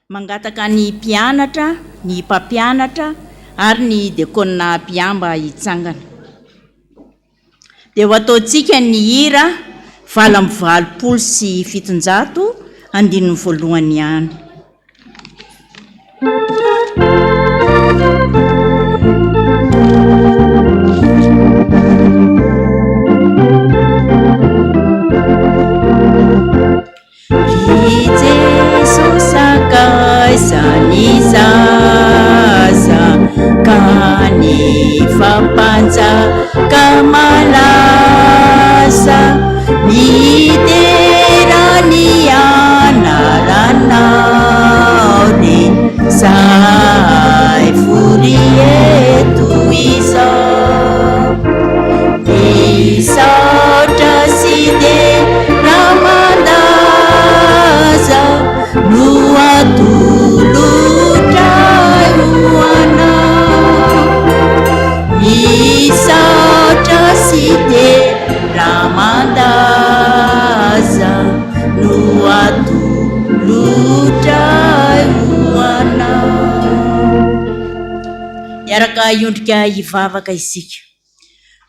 G: Mangataka ny mpianatra, ny mpampianatra ary ny diakona mpiamba hitsangana. Dia ho ataontsika ny hira 788 andininy voalohany ihany. Ry Jeso sakaizan'ny zaza kanefa mpanjaka malaza midera ny anaranao re zahay vory eto izao. Misaotra sy dera aman-daza no atolotray ho anao. Misaotra sy dera aman-daza no atolotray ho anao. Miaraka hiondrika hivavaka isika.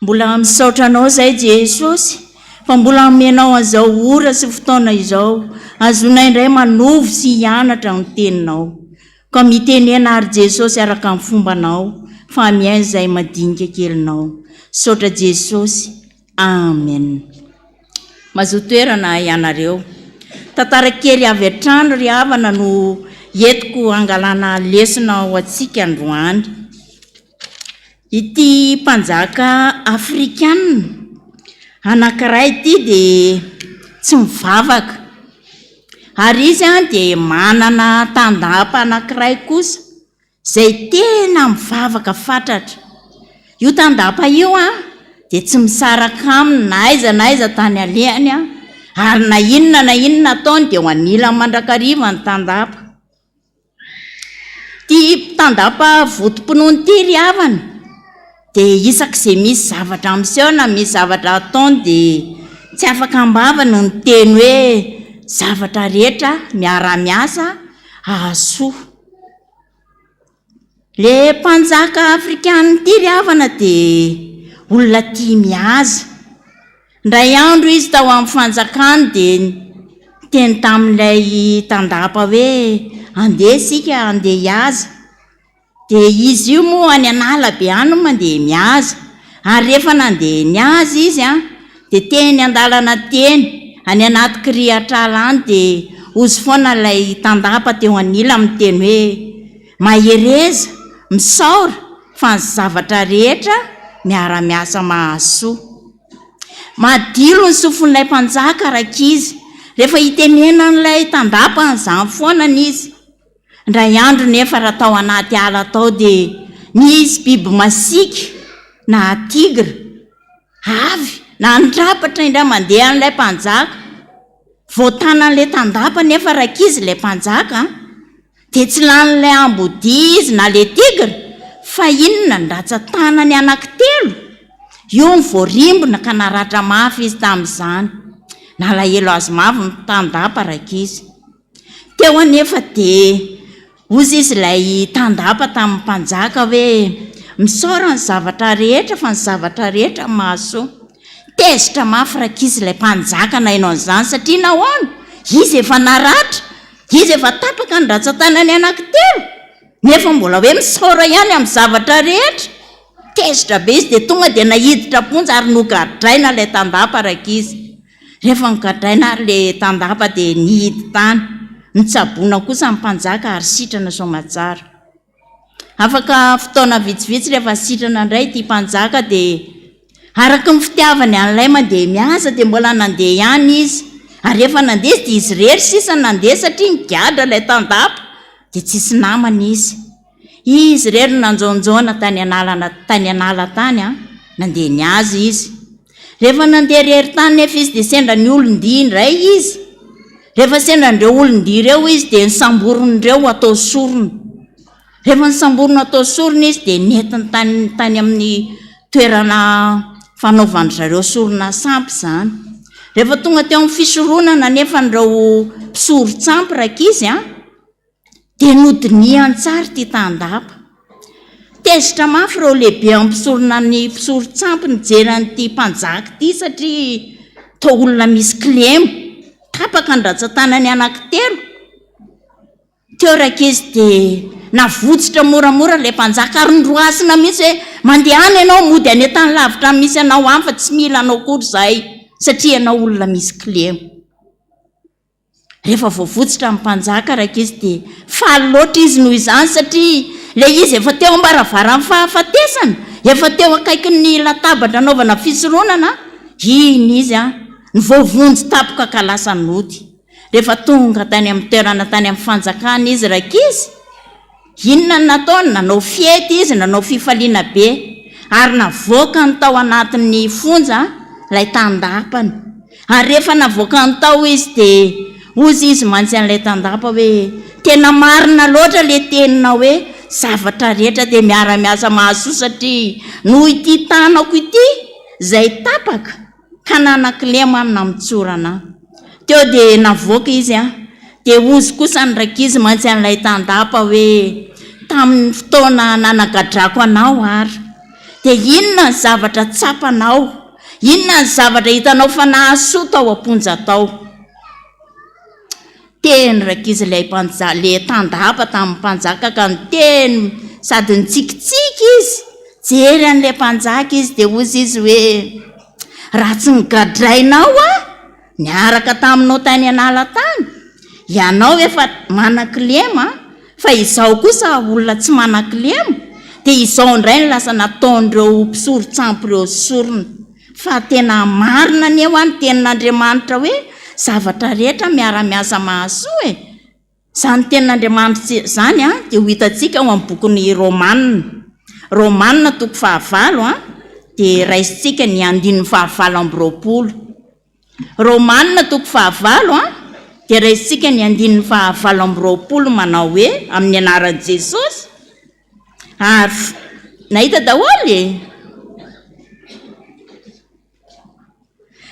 G: Mbola misaotra Anao izay Jesosy fa mbola omenao an'izao ora sy fotoana izao azonay indray manovo sy hianatra ny teninao. Koa mitenena ary Jesosy araka ny fombanao fa mihaino izahay madinika kelinao. Misaotra Jesosy. Amen. Mazoa toerana ianareo. Tantara kely avy hatrany ry havana no entiko hangalana lesona ho antsika androany. Ity mpanjaka afrikana anankiray ity dia tsy mivavaka, ary izy dia manana tandapa anankiray kosa izay tena mivavaka fatratra. Io tandapa io dia tsy misaraka aminy na aiza na aiza tany alehany, ary na inona na inona ataony dia eo anilany mandrakariva ny tandapa. Ity mpitandapa votom-pinoana ity ry havana dia isak'izay misy zavatra miseho na misy zavatra ataony dia tsy afaka am-bava ny miteny hoe zavatra rehetra miara-miasa hahasoa. Ilay mpanjaka afrikana ity ry havana dia olona tia mihaza. Indray andro izy tao amin'ny fanjakany dia niteny tamin'ilay tandapa hoe andeha isika handeha hihaza. Dia izy io moa any an'ala be any no mandeha mihaza. Ary rehefa nandeha nihaza izy an, dia teny an-dalana teny, any anaty kirihatr'ala any dia hozy foana ilay tandapa teo anilany miteny hoe, Mahereza, misaora fa ny zavatra rehetra miara-miasa mahasoa. Madilo ny sofin'ilay mpanjaka rankizy rehefa itenenan'ilay tandapa an'izany foana izy. Indray andro nefa raha tao anaty ala tao dia nisy biby masiaka na tigra avy nandrapatra indray mandeha an'ilay mpanjaka. Voatanan'ilay tandapa nefa rankizy ilay mpanjaka an! Dia tsy lanin'ilay ambodia izy na ilay tigra fa inona ny ratsan-tanany anankitelo? Io no voarimbona ka naratra mafy izy tamin'izany. Nalahelo azy mafy ny tandapa rankizy. Teo anefa dia hozy izy ilay tandapa tamin'ny mpanjaka hoe, Misaora ny zavatra rehetra fa ny zavatra rehetra mahasoa. Tezitra mafy rankizy ilay mpanjaka naheno an'izany satria nahoana? Izy efa naratra, izy efa tapaka ny rantsan-tanany anankitelo. Nefa mbola hoe misaora ihany amin'ny zavatra rehetra. Tezitra be izy dia tonga dia naiditra am-ponja ary nogadraina ilay tandapa rankizy. Rehefa nogadraina ary ilay tandapa dia nihidy tany. Notsaboina kosa ny mpanjaka ary sitrana soamatsara. Afaka fotoana vitsivitsy rehefa sitrana indray ity mpanjaka dia araka ny fitiavany an'ilay mandeha miasa dia mbola nandeha ihany izy. Ary rehefa nandeha izy dia izy irery sisa no nandeha satria nigadra ilay tandapa. Dia tsisy namana izy. Izy irery no nanjaonjaona tany an'ala tany an'ala tany an, nandeha nihaza izy. Rehefa nandeha irery tany nefa izy dia sendra ny olon-dia indray izy. Rehefa sendra an'ireo olon-dia ireo izy dia nosamborin'ireo hatao sorona. Rehefa nosamborina hatao sorona izy dia nentiny tany tany amin'ny toerana fanaovan-dry zareo sorona sampy izany. Rehefa tonga teo amin'ny fisoronana anefa ireo mpisoron-tsampy rankizy an, dia nodinihany tsara ity tandapa. Tezitra mafy ireo lehibe mpisorona ny mpisoron-tsampy nijery an'ity mpanjaka ity satria toa olona misy kilema. Tapaka ny rantsan-tanany anankitelo. Teo rankizy dia navotsitra moramora ilay mpanjaka ary noroasina mihitsy hoe mandehana ianao mody any an-tany lavitra misy anao any fa tsy mila anao akory izahay satria ianao olona misy kilema. Rehefa voavotsitra ny mpanjaka rankizy dia faly loatra izy noho izany satria ilay izy efa teo am-baravaran'ny fahafatesana, efa teo akaikin'ny latabatra anaovana fisoronana, iny izy no voavonjy tampoka ka lasa nody. Rehefa tonga tany amin'ny toerana tany amin'ny fanjakana izy rankizy, inona no nataony? Nanao fety izy, nanao fifaliana be, ary navoakany tao anatin'ny fonja ilay tandapany. Ary rehefa navoakany tao izy dia hozy izy mantsy an'ilay tandapa hoe, tena marina loatra ilay teninao hoe zavatra rehetra dia miara-miasa mahasoa satria noho ity tanako ity izay tapaka, ka nanan-kilema aho namotsorana ahy. Teo dia navoaka izy an, dia hozy kosa ny rankizy mantsy an'ilay tandapa hoe, tamin'ny fotoana nanagadrako anao ary, dia inona ny zavatra tsapanao, inona ny zavatra hitanao fa nahasoa tao am-ponja tao? Teny rankizy ilay mpanja, le tandapa tamin'ny mpanjaka ka niteny sady nitsikitsiky izy, jery an'ilay mpanjaka izy dia hozy izy hoe, raha tsy nogadrainao aho niaraka taminao tany an'ala tany, ianao efa manan-kilema fa izaho kosa olona tsy manan-kilema, dia izao indray no lasa nataon'ireo mpisoron-tsampy ireo sorona. Fa tena marina anie hoa ny tenin'Andriamanitra hoe zavatra rehetra miara-miasa mahasoa e! Izany tenin'Andriamanitra izany an, dia ho hitantsika ao amin'ny bokin'ny Romana. Romana toko fahavalo an, dia raisintsika ny andininy fahavalo amby roapolo. Romana toko fahavalo an, dia raisintsika ny andininy fahavalo amby roapolo manao hoe, amin'ny anaran'i Jesosy, Ary nahita daholo e!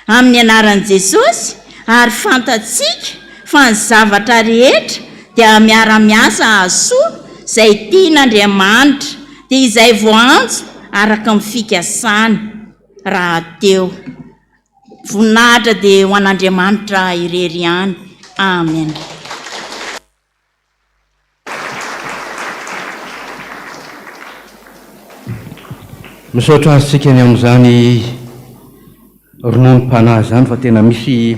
G: Amin'ny anaran'i Jesosy, ary fantatsika fa ny zavatra rehetra dia miara-miasa hahasoa izay tian'Andriamanitra, dia izay voaantso araka ny fikasany rahateo. Voninahitra dia ho an'Andriamanitra irery ihany. Amen.
E: Misaotra azy tsika ny amin'izany rononom-panahy izany fa tena misy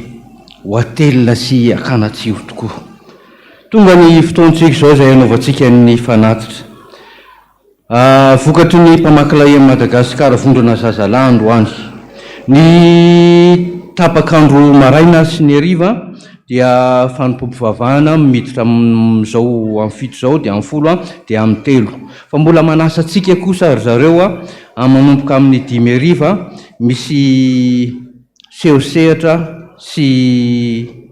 E: ho atelina sy hakana tsiro tokoa. Tonga ny fotoantsika izao izay hanaovantsika ny fanatitra. Vokatry ny mpamaky lay an'i Madagasikara vondrona zazalahy androany. Ny tapak'andro maraina sy ny hariva dia fanompoam-pivavahana miditra amin'izao amin'ny fito izao dia amin'ny folo dia amin'ny telo. Fa mbola manasa antsika kosa ry zareo manomboka amin'ny dimy hariva misy sehosehatra sy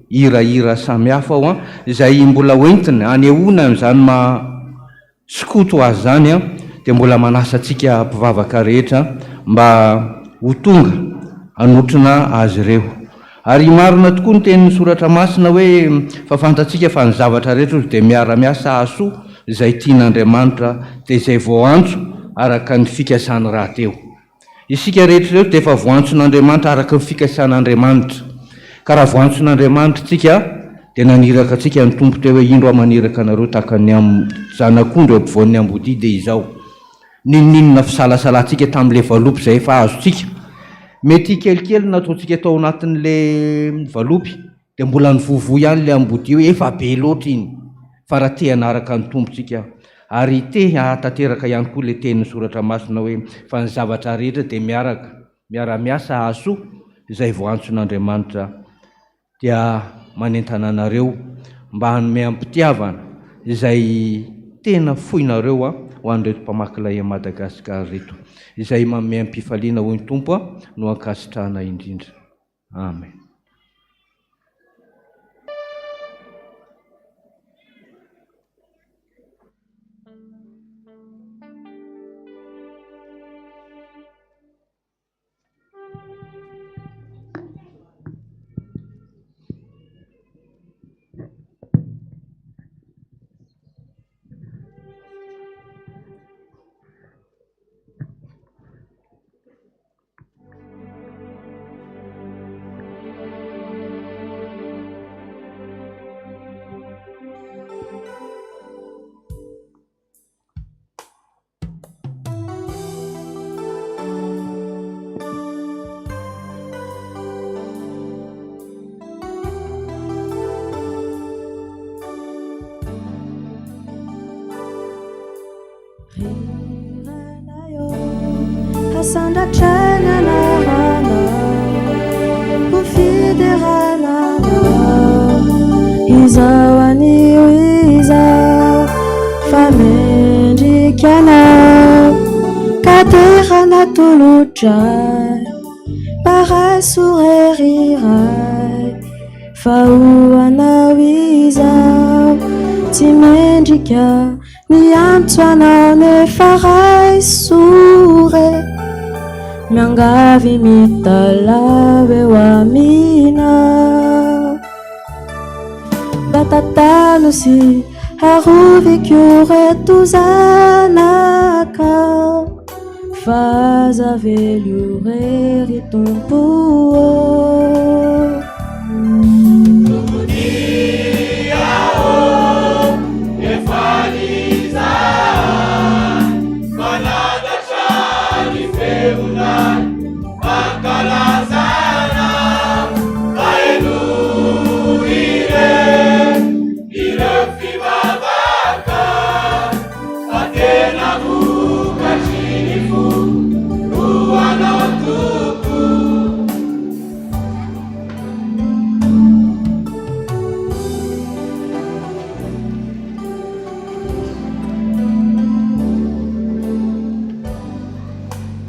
E: hirahira samihafa ao izay mbola hoentina hanehoana an'izany maha Skoto azy izany an, dia mbola manasa antsika mpivavaka rehetra mba. ho tonga hanotrona azy ireo. Ary marina tokoa ny tenin'ny Soratra Masina hoe, Fa fantatsika fa ny zavatra rehetra ozy dia miara-miasa hahasoa izay tian'Andriamanitra, dia izay voaantso araka ny fikasany rahateo. Isika rehetra ireo dia efa voantson'Andriamanitra araka ny fikasan'Andriamanitra. Ka raha voantson'Andriamanitra isika, dia naniraka antsika ny Tompo teo hoe, Indro aho maniraka anareo tahaka ny zanak'ondry eo ampovoan'ny ambodia, dia izao. N'inon'inona fisalasalantsika tamin'ilay valopy izay efa azontsika, mety kelikely no nataontsika tao anatin'ilay valopy, dia mbola nivovoa ihany ilay ambodia hoe efa be loatra iny, fa raha te hanaraka ny Tompo tsika, ary te hahatanteraka ihany koa ilay tenin'ny Soratra Masina hoe fa ny zavatra rehetra dia miaraka, miara-miasa hahasoa izay voantson'Andriamanitra, dia manentana anareo mba hanome am-pitiavana izay tena foinareo ho an'ireto mpamaky lay an'i Madagasikara ireto. Izay manome am-pifaliana hoy ny Tompo no ankasitrahana indrindra. Amen.
H: Hasandratray ny anaranao ho fiderana anao izao anio izao fa mendrika anao ka dera natolotray mba raiso hery iray fa ho anao izao tsy mendrika Miantso anao nefa raiso re Miangavy mitalaho eo aminao Mba tantano sy arovy ko reto zanakao Fa aza avela ho irery Tompo ô.